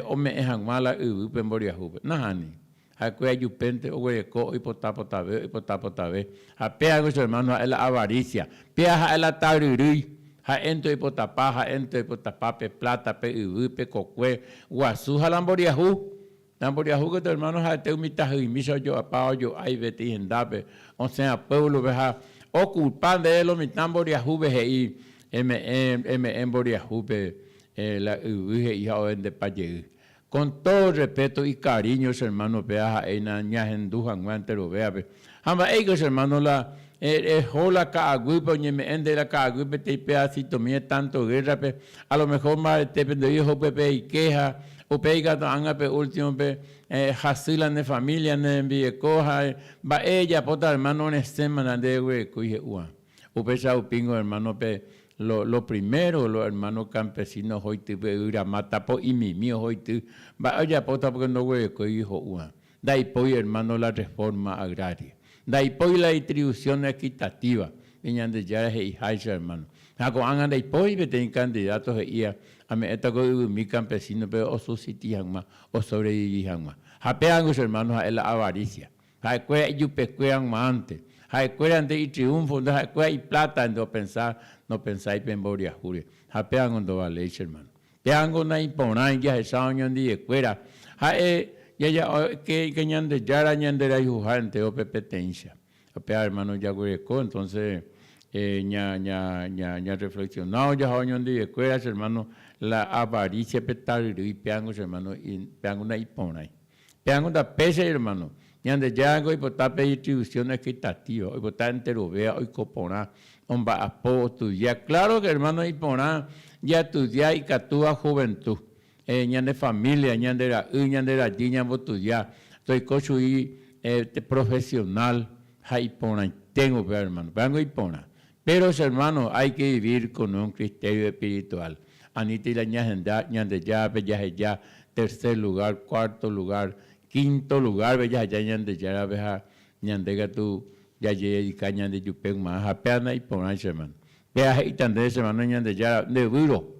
ome'ẽ hag̃ua la yvýpe mboriahúpe. Nahániri. Ha'ekuéra ijupénte oguereko oipota potave, oipota potave. Ha péa che hermano ha'e la avaricia, péa ha'e la taryrýi. Ha'énte oipotapa, ha'énte oipotapa pe plata, pe yvy, pe kokue guasu ha la mboriahu. La mboriahu katu hermano ha'ete umi tahyimícha ojo'apa ojo'ái peteĩ hendápe, osẽva pueblo-pe ha okulpa ndéve lo mitã mboriahúpe he'i eme'ẽ, eme'ẽ mboriahúpe la yvy he'i ha ovendepa jey. Con todo respeto y cariño che hermano péva ha'éina ñahendu hag̃ua enterovéape. Ha mba'éiko che hermano la eho la ka'aguýpe oñeme'ẽ nde la ka'aguy peteĩ pedacitomi de tanto guerra-pe, a lo mejor mbaretépe nde oho upépe eike ha upéi katu ág̃a pe último-pe hasy la ne familia, ne rembireko ha mba'e ejapóta hermano resẽma la nde reguerekói he'úva. Upéicha upíngo hermano pe lo lo primero lo hermano campesino ohoity pe yvyramáta po'imimi ohoity mba'e ojapóta porque ndoguerekóigui ho'úva. Ndaipói hermano la reforma agraria. Ndaipói la distribución equitativa pe Ñandejára he'iháicha hermano. Ha ko'ág̃a ndaipói peteĩ candidato he'íva ame'ẽta ko yvymi campesino-pe osusiti hag̃ua, osobrevivi hag̃ua. Ha pévango che hermano ha'e la avaricia. Ha'ekuéra ijupekuéra g̃uarãnte. Ha'ekuérante itriunfo, ndaha'ekuéra iplátante opensa, nopensái pe mboriahúre. Ha pévango ndovaléi che hermano. Pévango naiporãi jahecha oñondivekuéra. Ha'e jaja'oke Ñandejára ñanderayhuha entérope peteĩcha. Ha péva hermano jaguereko, entonces ña ña ña ñarreflexionáo jaha oñondivekuéra che hermano la avaricia pe taryrýi pévango che hermano pévango naiporãi. Pévango ndapéicha hermano, Ñandejárango oipota pe distribución equitativa, oipota enterovéva oiko porã, omba'apo, ostudia. Claro que hermano iporã jaestudia ikatúva juventud, ñane familia, ñande ra'y, ñande rajy ñambostudia, toiko chugui profesional ha iporãiténgo upéva hermano, pévango iporã. Pero che hermano, hay que vivir con un criterio espiritual. Anítei la ñahenda Ñandejárape jaheja tercer lugar, cuarto lugar, quinto lugar-pe jaheja Ñandejárape ha ñande katu jajededika ñandejupe g̃uarã ha péva naiporãi che hermano. Péva he'íta ndéve che hermano Ñandejára nde výro,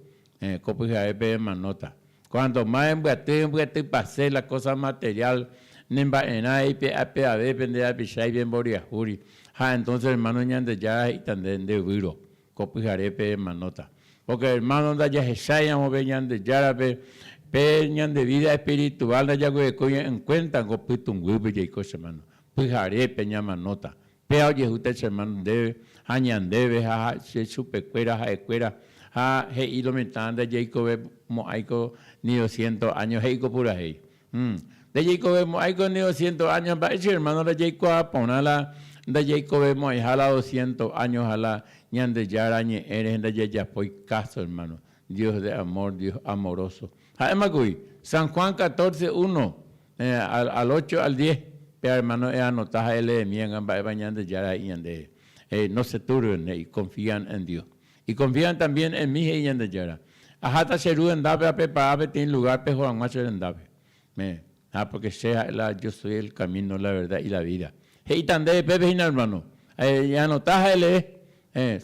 ko pyharépe emanóta. Cuanto más embyaty, embyatypase la cosa material ne mba'erã eipe'ape'ave pe nde rapicha ipemboriahúri. Ha entonces hermano Ñandejára he'íta nde nde výro, ko pyharépe emanóta. Porque hermano ndajahecháiramo pe Ñandejárape, pe ñande vida espiritual ndajaguerekói en cuenta ko pytũnguýpe jaiko che hermano. Pyharépe ñamanóta. Péa ojehúta che hermano ndéve ha ñandéve ha che chupekuéra ha'ekuéra ha he'i lo mitã ndajaikove mo'ãiko ni doscientos años he'i ko purahéi. Hum. Ndajaikove mo'ãiko ni doscientos años mba'e che hermano la jaikuaa porã la ndajaikove mo'ãiha la doscientos años ha la Ñandejára ñe'ẽ rehe ndajajapói caso hermano. Dios de amor, Dios amoroso. Ha'éma kuri, San Juan 14, 1 al 8 al 10, pe hermano eanota ha eleemíanga mba'épa Ñandejára he'i ñandéve. He'i, no se turben, he'i, confían en Dios. Y confían también en mí, he'i Ñandejára. Aháta che Ru rendápe aprepara peteĩ lugar peho hag̃ua che rendápe. Ha porque che ha'e la yo soy el camino, la verdad y la vida. He'íta ndéve pépe hína hermano. Eanota ha elee.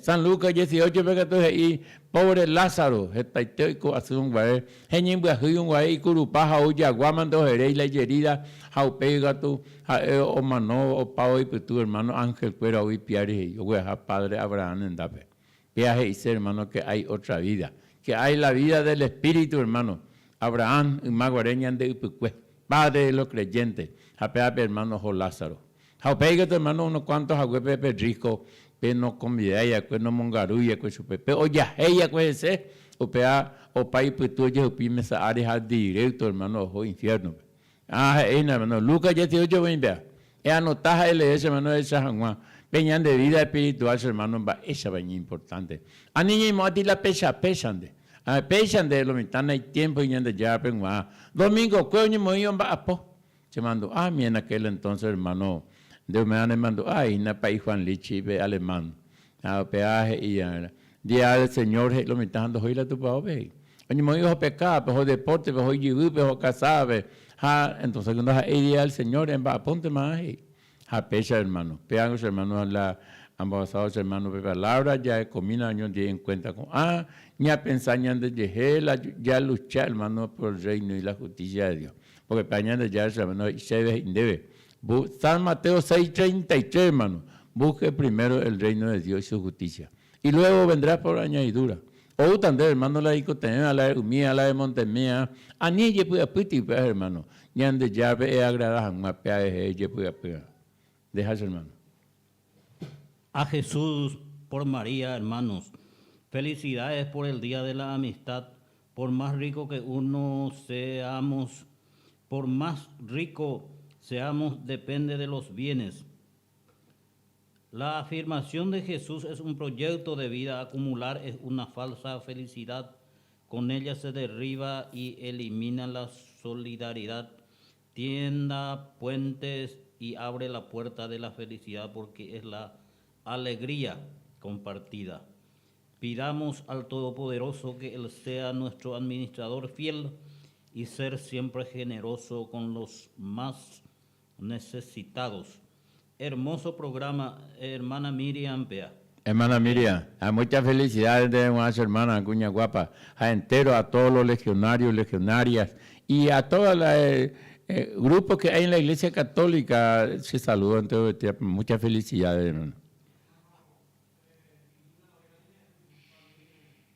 San Lucas 18-pe katu he'i, Pobre Lázaro, hetaite oiko asy guare, heñembyahýi guare ikurupa ha ou jagua mante oheréi la ijerida ha upéi katu ha'e omano opávo ipytu hermano ángel kuéra ou ipiári he'i ogueraha padre Abraham rendápe. Péa he'ise hermano que hay otra vida, que hay la vida del espíritu hermano, Abraham yma guare ñande ypykue, padre de los creyentes, ha péa pe hermano oho Lázaro. Ha upéi katu hermano unos cuantos haguépe pe rico pe nokonvidái va'ekue, nomongarúi va'ekue chupe, pe ojahéi va'ekue hese, upéva opa ipytu ojehupi mesa ári ha directo hermano oho infierno-pe. Ha he'ína hermano, Lucas 18 voi péva. Eanota ha elee che hermano ehecha hag̃ua pe ñande vida espiritual che hermano mba'éichapa iñimportánte. Ani ñaimo'ãti la péicha péichante. Ha péichante lo mitã naitiémpoi Ñandejárape g̃uarã. Domingokue oñemoĩ omba'apo. Che mandu'ámi en aquel entonces hermano, nde umíva ne mandu'a hína pa'i Juan Lichi pe alemán. Ha upéva he'i Día del Señor he'i lo mitã ha ndohói la tupaópe he'i. Oñemoĩ oho pekápe, oho depórtepe, oho ijyvýpe, oho kasápe. Ha entonces ku ndaha'éi Día del Señor emba'apóntema he'i. Ha péicha hermano, péango che hermano la ambohasávo che hermano pe palabra jaekomína oñondive en cuenta ko'ã ñapensa ñandejehe la jalucha hermano por el reino y la justicia de Dios. Porque péa Ñandejára che hermano he'i chéve he'i ndéve. San Mateo 6:33 hermano, busque primero el reino de Dios y su justicia. Y luego vendrá por añadidura. Oúta nde hermano la reikotevẽva, la re'umíva, la remontemíva, ani ejepy'apýti upéva hermano, Ñandejárape eagrada hag̃ua pe aehe ejepy'apýva. Ndeha che hermano. A Jesús por María, hermanos. Felicidades por el día de la amistad, por más rico que uno seamos, por más rico seamos depende de los bienes. La afirmación de Jesús es un proyecto de vida, acumular es una falsa felicidad, con ella se derriba y elimina la solidaridad, tienda puentes y abre la puerta de la felicidad porque es la alegría compartida. Pidamos al Todopoderoso que Él sea nuestro administrador fiel y ser siempre generoso con los más. Necesitados. Hermoso programa, hermana Miriam pea. Hermana Miriam, a muchas felicidades de su hermana, cuña guapa, a entero, a todos los legionarios, legionarias y a todos los eh, eh, grupos que hay en la Iglesia Católica. Se saludan, muchas felicidades, hermano.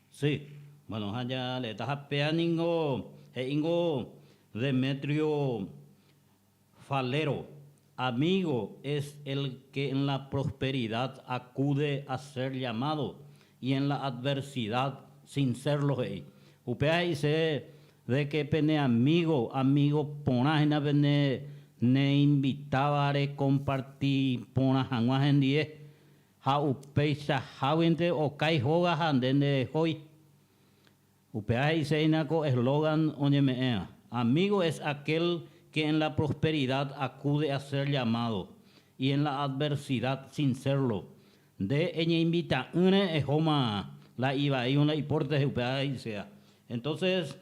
Sí, bueno, ha ja leéta ha péa ningo he'íngo Demetrio Falero, Amigo es el que en la prosperidad acude a ser llamado y en la adversidad sin serlo he'i. Upéva he'ise de que pene amigo, amigo porã hína pene neinvitáva rekomparti porã hag̃ua hendie Ha upeichaháguinte okái hóga ha nde nderehói. Upéva he'ise hína ko eslogan oñeme'ẽva, Amigo es aquel que en la prosperidad acude a ser llamado y en la adversidad sin serlo. Nde eñeinvita'ỹre ehóma la ivaíva la ipórtehe upéva he'iséva. Entonces,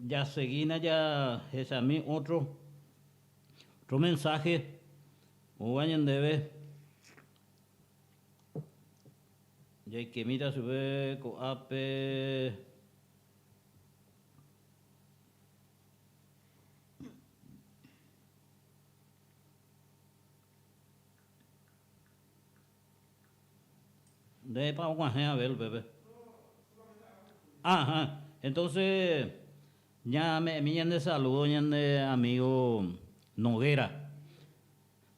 jasegína jahechami otro otro mensaje. Oúva ñandéve jaikemíta chupe ko'ápe. Ndépa og̃uahẽ Abel upépe? Aha, entonces Ñame'ẽmi ñande saludo ñande amigo Noguera.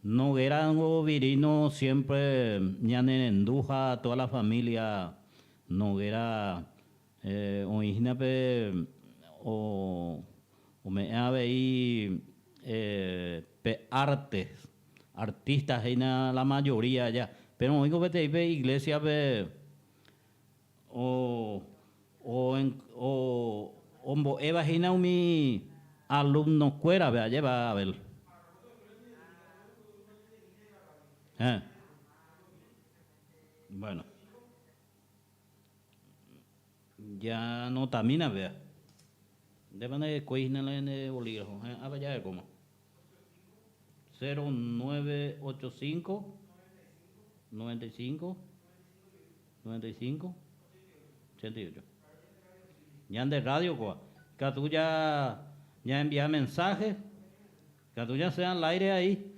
Noguera ningo Virino siempre ñanerendu ha toda la familia Noguera oĩ hína pe ome'ẽ avei pe arte, artista hína la mayoría aja. Pero oĩko peteĩ pe iglesia pe Ombo'éva hína umi alumno-kuérape, ajépa, Abel? Héẽ. Bueno. Janotamína péva. Ndépa ndarekói hína la ñande bolígrafo. Héẽ, ápe jarekóma. 0985 95 95 88. Ñande radio kóva. Ikatu ja ñaenvia mensaje, ikatu ñasẽ al aire ahí.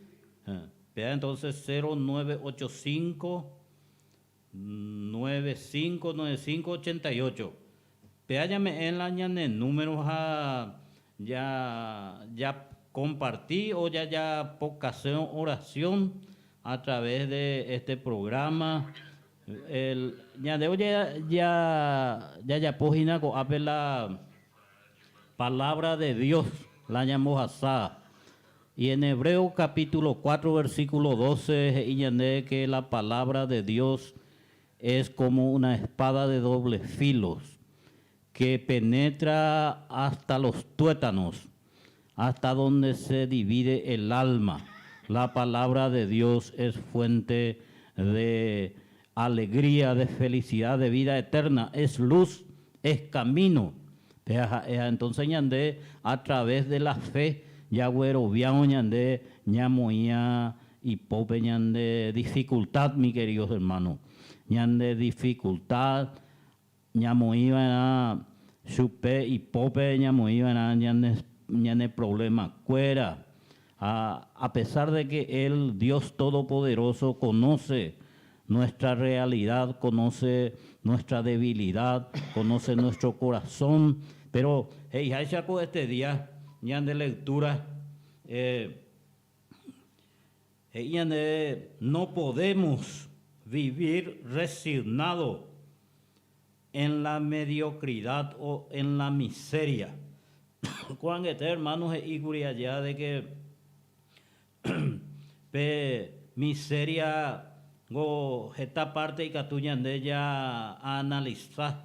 Péa entonces 0985 95 95 88. Péa ñame'ẽ la ñane número ha ja ja comparti o ja japokasérõ oración a través de este programa. El, ñande ja, jajapo hína ko'ápe la palabra de Dios, la ñambohasa. Y en Hebreo capítulo 4 versículo 12 he'i ñande que la palabra de Dios es como una espada de doble filos que penetra hasta los tuétanos, hasta donde se divide el alma. La palabra de Dios es fuente de alegría, de felicidad, de vida eterna, es luz, es camino. Péa ha'éha entonces ñande a través de la fe jagueroviávo ñande ñamoĩa ipópe ñande dificultad, mi queridos hermanos, ñande dificultad Ñamoĩ va'erã chupe ipópe, ñamoĩ va'erã ñane problema-kuéra. Ha a pesar de que Él, Dios Todopoderoso, conoce nuestra realidad, conoce nuestra debilidad, conoce nuestro corazón, pero he'iháicha ko este día ñande lectura, he'i ñande no podemos vivir resignado en la mediocridad o en la miseria. Ko'ag̃aite hermano he'íkuri aja de que pe miseria ngo heta parte ikatu ñande ja analiza.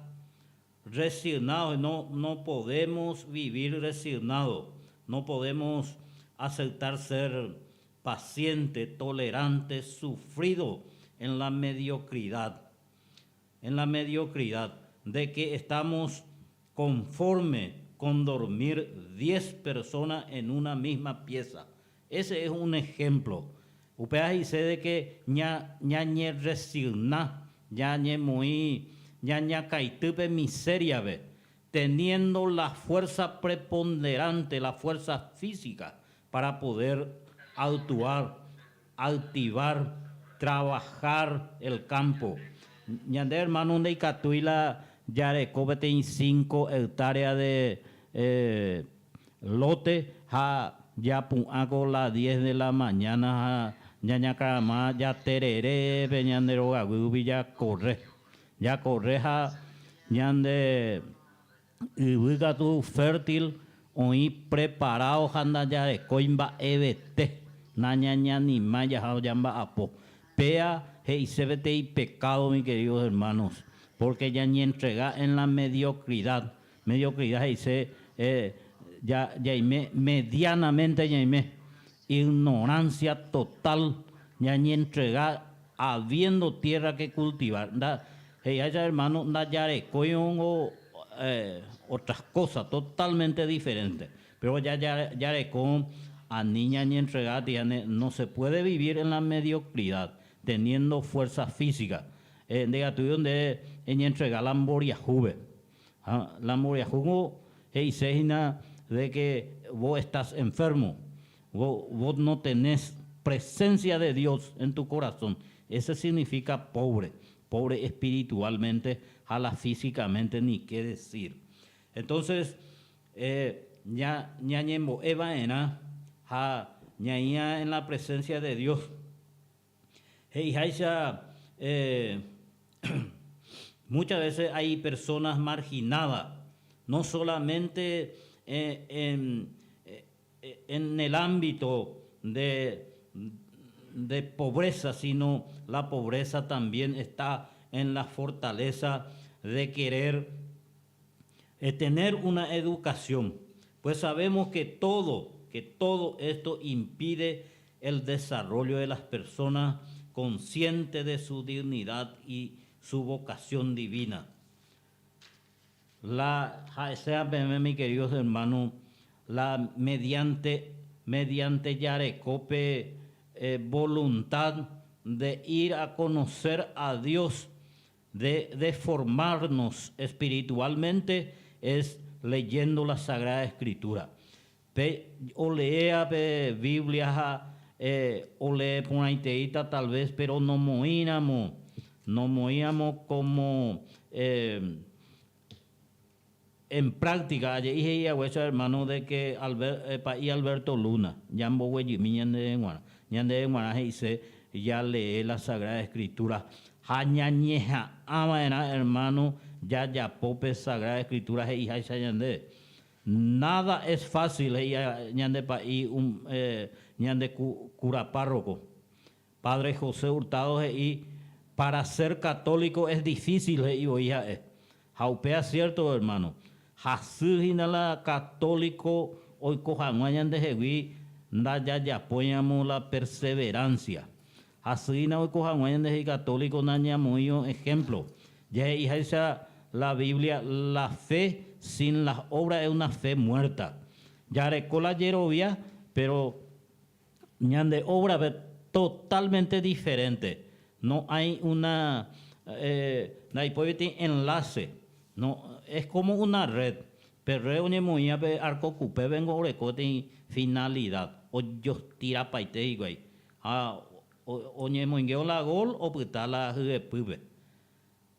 Resignado, no, no podemos vivir resignado, no podemos aceptar ser paciente, tolerante, sufrido en la mediocridad, en la mediocridad de que estamos conforme con dormir diez personas en una misma pieza. Ese es un ejemplo. Upéva he'ise de que ña ñañeresigna, ñañemoĩ, ñañakãity pe miseria-pe, teniendo la fuerza preponderante, la fuerza física para poder actuar, activar, trabajar el campo. Ñande hermano ndaikatúi la jareko peteĩ cinco hectárea de lote ha japu'ã ko la diez de la mañana ha ñañakarama jaterere pe ñande rogaguýgui jakorre. Jakorre ha ñande yvy katu fértil oĩ preparado ha ndajarekói mba'evete, nañañanimái jaha jamba'apo. Péa he'ise peteĩ pecado, mi queridos hermanos, porque ñañentrega en la mediocridad. Mediocridad he'ise jaime medianamente ñaime, ignorancia total, ñañentrega habiendo tierra que cultivar. Nda, he'iháicha hermano, ndajarekóirõngo otras cosas totalmente diferente. Pero ya jareko ani ñañentrega tía, no se puede vivir en la mediocridad teniendo fuerza física. Ndaikatúi nde eñentrega la mboriahúpe. Ha la mboriahúngo he'ise hína de que vos estás enfermo, vos no tenés presencia de Dios en tu corazón. Ese significa pobre, pobre espiritualmente ha la físicamente ni qué decir. Entonces, ña ñañembo'e va'erã ha ñaĩa en la presencia de Dios. He'iháicha muchas veces hay personas marginadas, no solamente en en el ámbito de de pobreza, sino la pobreza también está en la fortaleza de querer tener una educación. Pues sabemos que todo, que todo esto impide el desarrollo de las personas conscientes de su dignidad y su vocación divina. La ha'eséva peẽme mi queridos hermanos, la mediante mediante jareko pe voluntad de ir a conocer a Dios, de de formarnos espiritualmente es leyendo la Sagrada Escritura. Pe oleéva pe Biblia ha olee porãiteíta tal vez, pero nomoĩramo, nomoĩramo como en práctica, aje'i he'i haguéicha hermano de que Pa'i Alberto Luna, ñamboguejymi ñandéve g̃uarã. Ñandéve g̃uarã he'ise jalee la Sagrada Escritura ha ñañeha'ãva'erã hermano jajapo pe Sagrada Escritura he'iháicha ñandéve. Nada es fácil, he'i ñande pa'i ñande cura párroco. Padre José Hurtado he'i, Para ser católico es difícil, he'i voi ha'e. Ha upéva cierto, hermano. Hasy hína la católico oiko hag̃ua ñandehegui ndajajapóiramo la perseverancia. Hasy hína oiko hag̃ua ñandehegui católico nañamoĩrõ ejemplo. Jahe'iháicha la Biblia, La fe sin las obras es una fe muerta. Jareko la jerovia, pero ñande obra-pe totalmente diferente. No hay una, ndaipói peteĩ enlace. No, es como una red. Pe red oñemoĩva pe arco kupépengo oreko peteĩ finalidad, ojostirapaite hikuái. Ha oñemoingévo la gol opyta la hyepýpe.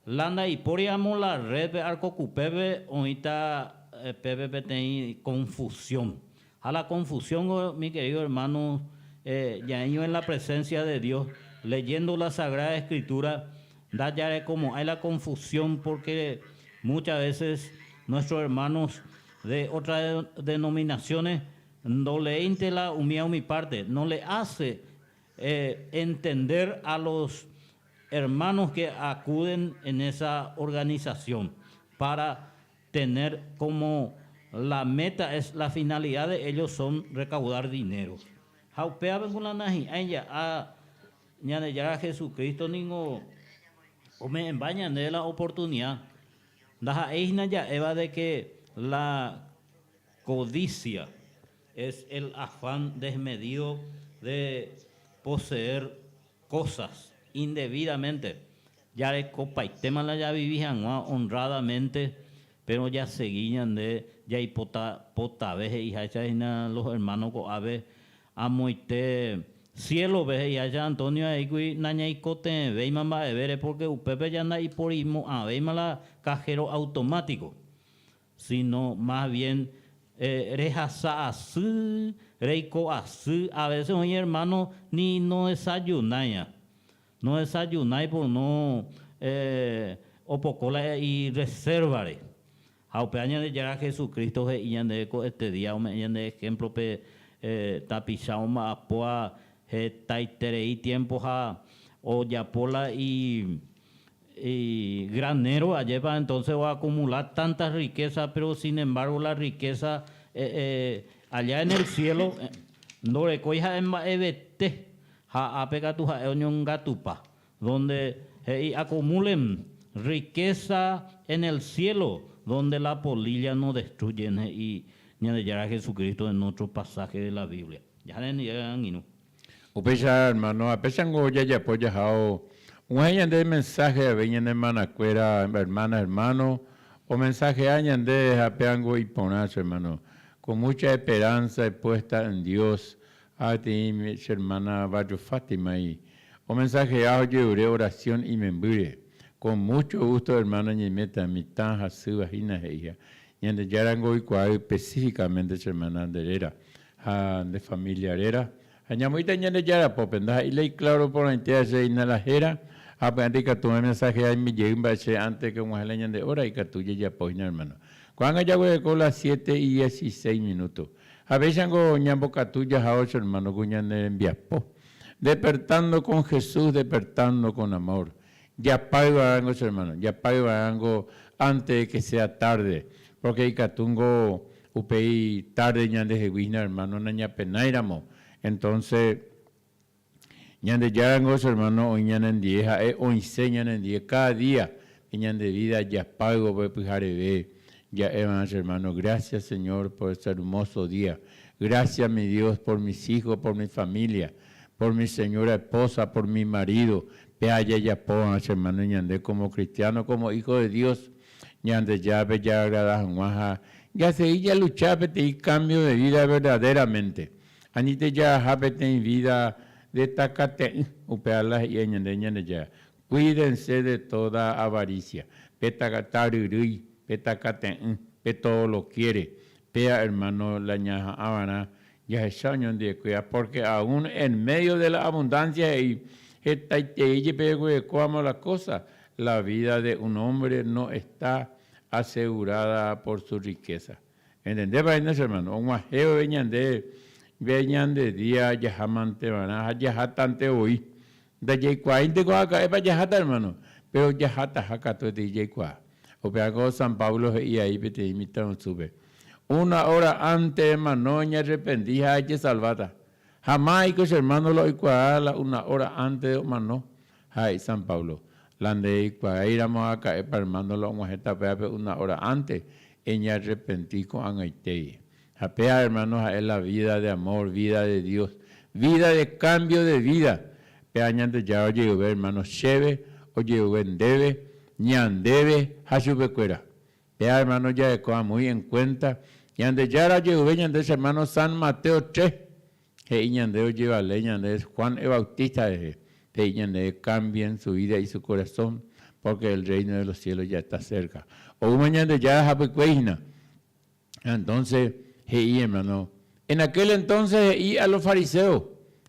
La ndaipóri ramo la red-pe arco kupépe oĩta pépe peteĩ confusión. Ha la confusión, mi querido hermano, jaĩño en la presencia de Dios, leyendo la Sagrada Escritura, ndajarekomo'ãi la confusión porque muchas veces nuestros hermanos de otras denominaciones ndoleéinte la umíva umi parte, no le hace entender a los hermanos que acuden en esa organización para tener como la meta es la finalidad de ellos son recaudar dinero. Ha upévape ko la nahi'ãi ja'a Ñandejára Jesucristo ningo ome'ẽmba ñande la oportunidad. Ndaha'éi hína ja'éva de que la codicia. Es el afán desmedido de poseer cosas indebidamente. Jarekopaitéma la javivi hag̃ua honradamente, pero jasegi ñande jaipota potave he'iháicha hína los hermanos ko'ápe amoite cielo-pe he'iháicha Antonio he'íkuri nañaikotevẽvéima mba'evére porque upépe ja ndaiporimo'ãvéima la cajero automático. Sino más bien rehasa asy, reiko asy, a veces oĩ hermano ni nodesayunáiva, nodesayunái por no opoko la ireserva-re. Ha upéva Ñandejára Jesucristo he'i ñandéve ko este día ome'ẽ ñande ejemplo pe tapicha omba'apóva hetaiterei tiempo ha ojapo la i Y granero, ajépa entonces oacumula tantas riquezas, pero sin embargo la riqueza allá en el cielo ndorekói ha'e mba'evete ha ápe katu ha'e oñongatupa, donde he'i acumulen riqueza en el cielo donde la polilla no destruyen he'i Ñandejára Jesucristo en otro pasaje de la Biblia. Jaha angirũ. Upéicha hermano, ha péichango jajapo jahao og̃uahẽ ñande mensaje avei ñane hermanakuéra, hermana, hermano, omensajea ñande ha péango iporã che hermano, con mucha esperanza puesta en Dios, ha peteĩ che hermana Barrio Fátima-i, omensajea ha ojerure oración imembýre, con mucho gusto hermano ñaiméta mitã hasýva hína he'iha, Ñandejárango oikuaa específicamente che hermana nde réra ha nde familia réra, ha ñamoĩta Ñandejára pópe, ndaha'éi la iclaro porãitéva che hína la héra, ha py'ánte ikatu omensaje aime jey mba'e che antes que og̃uahẽ la ñande hora ikatu jajapo hína hermano. Ko'ág̃a jaguereko las siete y dieciséis minuto. Ha péichango ñambokatu jahao che hermano ku ñane rembiapo. Despertando con Jesús, despertando con amor. Japáyva'erãngo che hermano, japáyva'erãngo antes de que sea tarde, porque ikatúngo upéi tarde ñandehegui hína hermano nañapenáiramo. Entonces, Ñandejárango che hermano oĩ ñanendie, ha'e oĩse ñanendie cada día pe ñande vida japáyvo pe pyhareve ja'éva'erã che hermano, gracias Señor por este hermoso día, gracias mi Dios por mis hijos, por mi familia, por mi señora esposa, por mi marido, pe ajajapóva'erã che hermano ñande como cristiano, como hijo de Dios, Ñandejárape jaagrada hag̃ua ha jasegi jalucha peteĩ cambio de vida verdaderamente. Anite jaaha peteĩ vida de takate'ỹ, upéva la he'íva ñande Ñandejára. Cuídense de toda avaricia, pe taryrýi, pe takate'ỹ, pe todo lo quiere. Péa hermano la ñaha'ãva'erã jahecha oñondiekuéra, porque aún en medio de la abundancia he'i hetaiterei jepe reguerekóvamo la cosa, la vida de un hombre no está asegurada por su riqueza. Entendépa hína che hermano? Og̃uahẽ vove ñande ve ñande día jaha mante va'erã ha jahatante voi. Ndajaikuaáinte ko'ã ka'épa jaháta hermano, pero jahataha katuetei jaikuaa. Upéva San Pablo he'i ai peteĩ mitãrusúpe, Una hora antes remano eñearrepenti ha ejesalváta. Ha máiko che hermano la oikuaa la una hora antes de omano, ha he'i San Pablo, La ndereikuaáiramo aka'épa hermano la og̃uahẽta upévape una hora antes, eñearrepenti ko'ag̃aitégui. Ha péva hermano ha'e la vida de amor, vida de Dios, vida de cambio de vida. Péva Ñandejára ojeyove hermano chéve, ojeyove ndéve, ñandéve ha chupekuéra. Péva hermano jarekóva muy en cuenta. Ñandejára ojeyove ñande hermano San Mateo 3, he'i ñande ojevale ñande Juan el Bautista rehe, he'i ñande cambien su vida y su corazón porque el reino de los cielos ya está cerca. Oúma Ñandejára hapykuéi hína. Entonces he'i hermano, en aquel entonces he'i a los fariseos,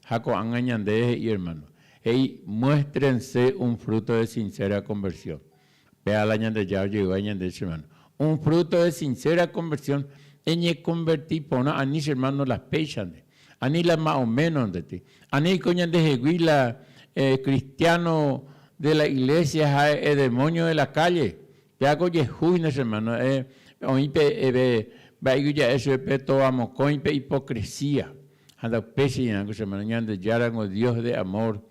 ha ko'ág̃a ñande he'i hermano, he'i muéstrense un fruto de sincera conversión. Péa la Ñandejára ojeyva ñande che hermano. Un fruto de sincera conversión, eñekonverti porã ani che hermano la péichante, ani la más o menos ndete, ani ko ñandehegui la cristiano de la iglesia ha e demonio de la calle, Péa ko jehu hína che hermano, oĩ pe mba'égui ja'e chupe pe tova mokõi pe hipocresía. Ha ndaupéicha ñañandu che hermano, Ñandejára ngo Dios de amor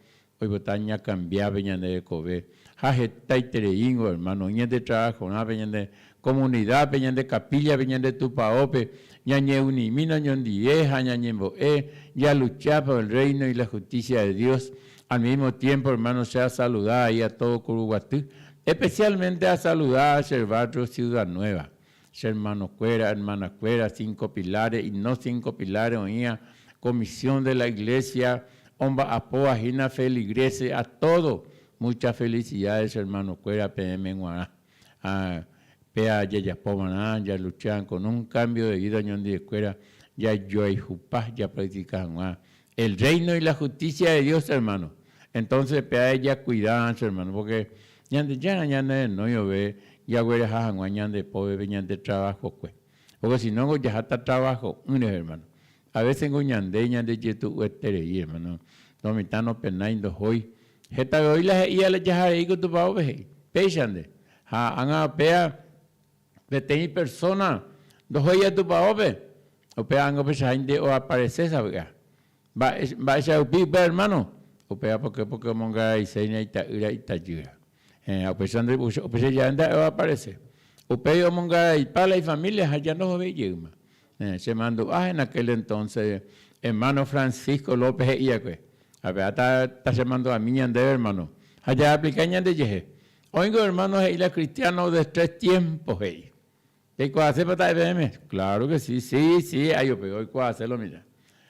oipota ñakambia pe ñande rekove. Ha hetaitereíngo hermano, oĩ ñande trabajorã pe ñande comunidad pe ñande capilla pe ñande tupaópe, Ñañeunimína oñondive ha ñañembo'e, jalucha por el reino y la justicia de Dios. Al mismo tiempo, hermano, che asaluda ahí a todo Kuruguaty, especialmente asaluda a che barrio Ciudad Nueva. Che hermano-kuéra, hermana-kuéra, Cinco Pilares y no Cinco Pilares oĩva comisión de la iglesia omba'apóva hína feligreses a todo muchas felicidades che hermano-kuéra peẽme g̃uarã. Ha péa jajapo va'erã jalucha con un cambio de vida oñondivekuéra jajoayhupa japractica hag̃ua el reino y la justicia de Dios hermano. Entonces péa ejacuida che hermano porque Ñandejára ñanerenói vove jagueraha hag̃ua ñande póvepe ñande trabajokue. Porque si no jaháta trabajo'ỹre hermano. A veces ngo ñande ñandejetu'ueterei hermano. Lo mitã nopenái ndohói. Hetave oĩ la he'íva la jaharei ko tupaópe he'i. Péichante. Ha ág̃a péa peteĩ persona ndohóiva tupaópe, upéva ág̃a upeichaháinte oaparese sapy'a. Mba'e, mba'éicha rupi upe hermano? Upéva porque, porque omongaraiséina ita'ýra itajýra. Héẽ, ha upéicha nde, upéicha jave nda'e oaparese. Upéi omongaraipa la ifamilia ha ja ndohovéi jeýma. Héẽ, chemandu'a en aquel entonces hermano Francisco López he'i va'ekue, Ha péva ta, tachemandu'ami ñandéve hermano, ha jaaplika ñandejehe. Oĩngo hermano he'i la cristiano de tres tiempos he'i. Peikuaasépa ta'e peẽme? Claro que sí, sí, sí, ay upe oikuaase lo mitã.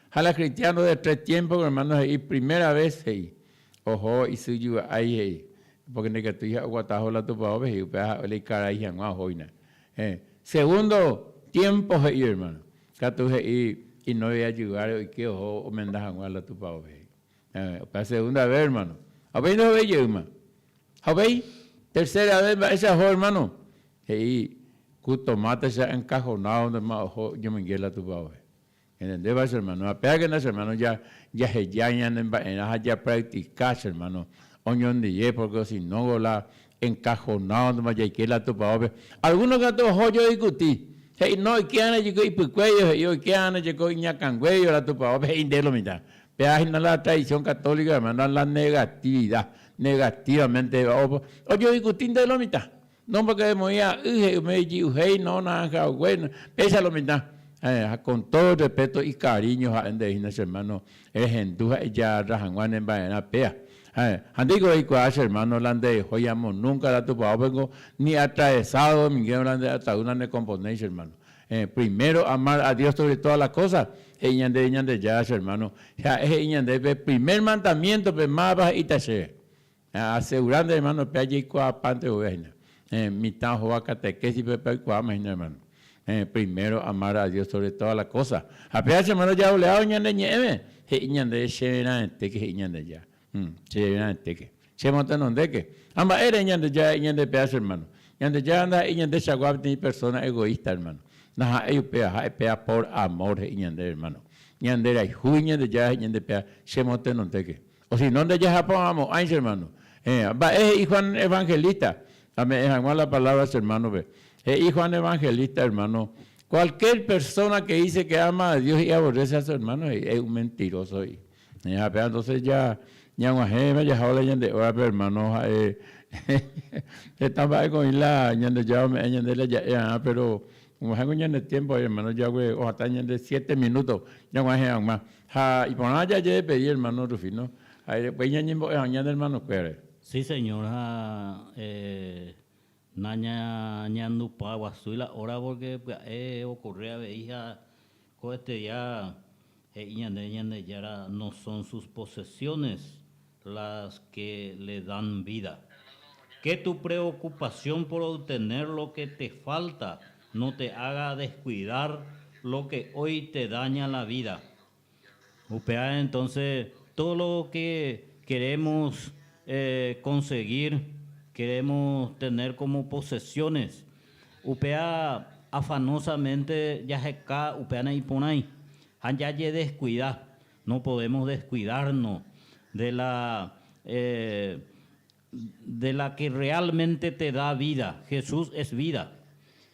Ha la cristiano de tres tiempos hermano he'i primera vez he'i, oho isy jyva'ái he'i, porque ndaikatúi ha oguata oho la tupaópe he'i, upéva ha'e la ikarai hag̃ua ohóina. Héẽ. Segundo tiempo he'i hermano, katu he'i inovia jyváre oike oho omenda hag̃ua la tupaópe he'i. Héẽ, upéva segunda vez hermano. Ha upéi ndohovéi jeýma. Ha upéi tercera vez mba'éicha oho hermano? He'i ku tomate-cha encajonado ndema oho oñomoinge la tupaópe. Entendépa che hermano? Ha péakena che hermano ja jaheja ñane mba'erã ha japractica che hermano oñondive porque osinógo la encajonado ndema jaike la tupaópe. Alguno katu oho ojodiscuti. He'i no oike jeko ipykuéio, he'i oike jeko iñakãnguéio la tupaópe, he'i nde lo mitã. Péa hína la tradición católica hermano la negatividad, negativamente ojodiscuti nde lo mitã. No porque emoĩ a'y he'i umi ijy'uhéi no naranja ogue, péicha lo mitã. Ha con todo respeto y cariño ha'e nde hína che hermano rehendu ha ejagarra hag̃ua ne mba'erã péa. Ha ndéiko reikuaa che hermano la nderehóiamo nunca la tupaópengo ni atravesado dominguero la nde ataúd nanekomponéi che hermano. Primero amar a Dios sobre todas las cosas he'i ñandéve Ñandejára che hermano. Ha'e he'i ñandéve pe primer mandamiento-pe mávapa he'íta chéve. Asegura nde hermano pe ajeikuaapánte vove hína. Mitã ohóva catequesis-pe pe oikuaáma hína hermano. Primero amar a Dios sobre todas las cosas. Ha péva che hermano jaoleávo ñande ñe'ẽme, he'i ñandéve che raẽtéke he'i Ñandejára. Che raẽtéke. Che motenondéke. Ha mba'ére Ñandejára he'i ñande péva che hermano. Ñandejára ndaha'éi ñande chagua peteĩ persona egoísta hermano. Ndaha'éi upéva, ha'e péva por amor he'i ñandéve hermano. Ñande rayhúgui Ñandejára he'i ñande péva che motenondéke. O si no ndajahapo'ãmo'ãi che hermano. Héẽ, mba'e he'i Juan Evangelista? Ame'ẽ hag̃ua la palabra che hermano-pe. He'i Juan Evangelista, hermano, cualquier persona que dice que ama a Dios y aborrece a su hermano, he'i, es un mentiroso, he'i. Héẽ, ha péva entonces ja ñag̃uahẽma jahávo la ñande órape, hermano, ha'e heta mba'éko oĩ la Ñandejára ome'ẽ ñande la ja'e va'erã, pero og̃uahẽko ñane tiempo, hermano, jague ohata ñande siete minutos ñag̃uahẽ hag̃ua. Ha iporã jajepedi hermano Rufino, ha upéi ñañembo'e hag̃ua ñane hermanokuérare. Sí señor ha nañañandupa guasúi la hora porque pya'e ocorre avei ha ko este día he'i ñande Ñandejára no son sus posesiones las que le dan vida. Que tu preocupación por obtener lo que te falta no te haga descuidar lo que hoy te daña la vida. Upéva entonces todo lo que queremos conseguir, queremos tener como posesiones, upéva afanosamente jaheka upéva naiporãi ha jajedescuida, no podemos descuidarnos de la de la que realmente te da vida. Jesús es vida,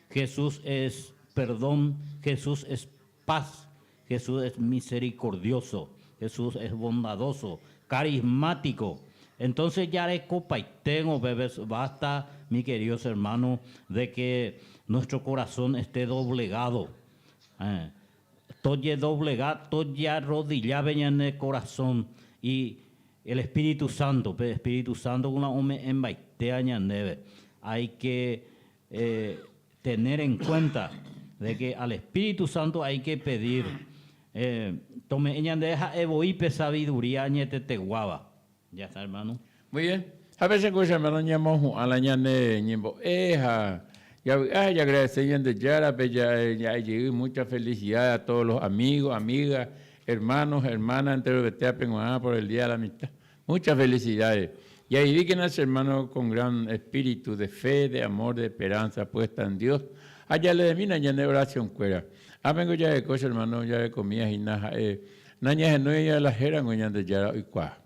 Jesús es perdón, Jesús es paz, Jesús es misericordioso, Jesús es bondadoso, carismático. Entonces jarekopaitérõ bebes, basta, mi queridos hermanos, de que nuestro corazón esté doblegado. Tojedoblega, tojearrodilla pe ñane corazón y el Espíritu Santo, pe Espíritu Santo kuna ome'ẽmbaitéva ñandéve. Hay que tener en cuenta de que al Espíritu Santo hay que pedir tome'ẽ ñandéve ha'e voi pe sabiduría añeteteguáva. Ya está, hermano. Muy bien. Ha pe che kóicha, hermano, ñamohu'ã la ñane ñembo'e ha javy'a ha jaagradece Ñandejárape ja'e jey mucha felicidad a todos los amigos, amigas, hermanos, hermanas enterovetéape g̃uarã por el día de la amistad. Muchas felicidades. Javivíkena che hermano con gran espíritu de fe, de amor, de esperanza puesta en Dios ha jaleemína ñane oración kuéra. Ápengo jareko che hermano jarekomía hína ha'e Nañahenói la hérango Ñandejára oikuaa.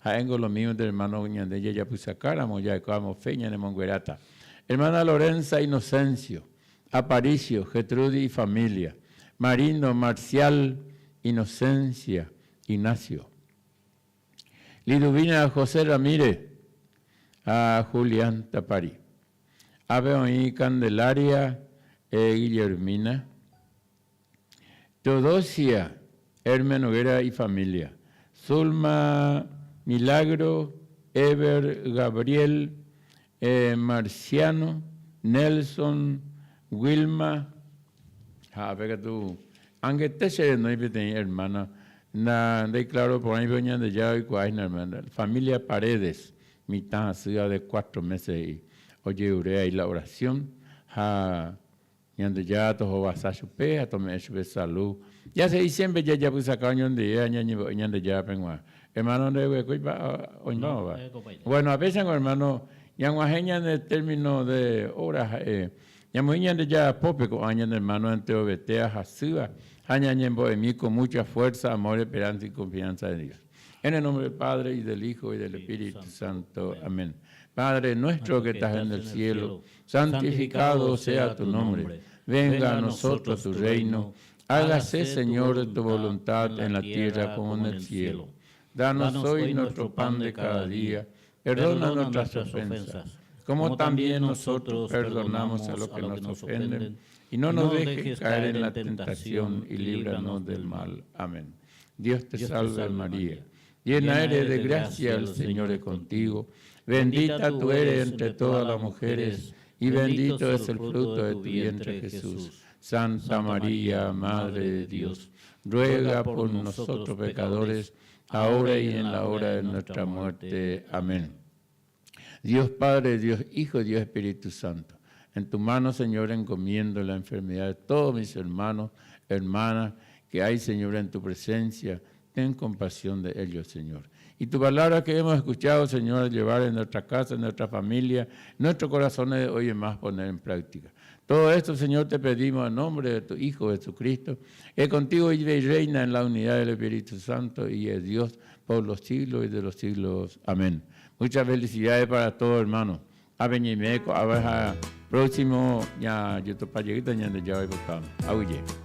Ha'éngo lo mismo hermano ñande jajapysakáramo jaikuaámo fe ñanemongueráta. Hermana Lorenza Inocencio, Aparicio, Getrudi y familia, Marino, Marcial, Inocencia, Ignacio. Liduvina José Ramírez ha Julián Tapari. Ápe oĩ Candelaria e Guillermina. Teodosia, Herme Noguera y familia. Zulma Milagro, Eber Gabriel, Marciano, Nelson, Wilma, ha ápe katu angete che renói peteĩ hermana na ndaiclaro porãi pe Ñandejára oikuaa hína hermana, familia Paredes, mitã hasýva de cuatro meses he'i, ojerure ahí la oración ha Ñandejára tohovasa chupe ha tome'ẽ chupe salu. Jasegi siémpre jajapysaka oñondive ha ñañembo'e Ñandejárape g̃uarã. Ermáno ndeguekóipa oĩmbámava? Bueno, apéichango ermáno, ñag̃uahẽ ñane término de hora ha'e ñamoĩ Ñandejára pópe ko'ã ñane ermáno enterovetéva hasýva ha ñañembo'emi con mucha fuerza, amor, esperanza y confianza en Dios. En el nombre del Padre, y del Hijo, y del Espíritu Santo. Amén. Padre nuestro que estás en el cielo, santificado sea tu nombre. Venga a nosotros tu reino. Hágase, Señor, tu voluntad en la tierra como en el cielo. Danos hoy nuestro pan de cada día. Perdona nuestras ofensas, como también nosotros perdonamos a los que nos ofenden. Y no nos dejes caer en la tentación y líbranos del mal. Amén. Dios te salve María, llena eres de gracia, el Señor es contigo. Bendita tú eres entre todas las mujeres y bendito es el fruto de tu vientre Jesús. Santa María, Madre de Dios, ruega por nosotros pecadores, ahora y en la hora de nuestra muerte. Amén. Dios Padre, Dios Hijo, Dios Espíritu Santo, en tu mano, Señor, encomiendo la enfermedad de todos mis hermanos, hermanas, que hay, Señor, en tu presencia. Ten compasión de ellos, Señor. Y tu palabra que hemos escuchado, Señor, llevar en nuestra casa, en nuestra familia, nuestros corazones de hoy en más poner en práctica. Todo esto, Señor, te pedimos en nombre de tu Hijo Jesucristo, que contigo vive y reina en la unidad del Espíritu Santo y es Dios por los siglos y de los siglos. Amén. Muchas felicidades para todos, hermanos. Apeñeime ko'ág̃a ha próximo ñajotopa jeýta Ñandejára oipotáva. Aguyje.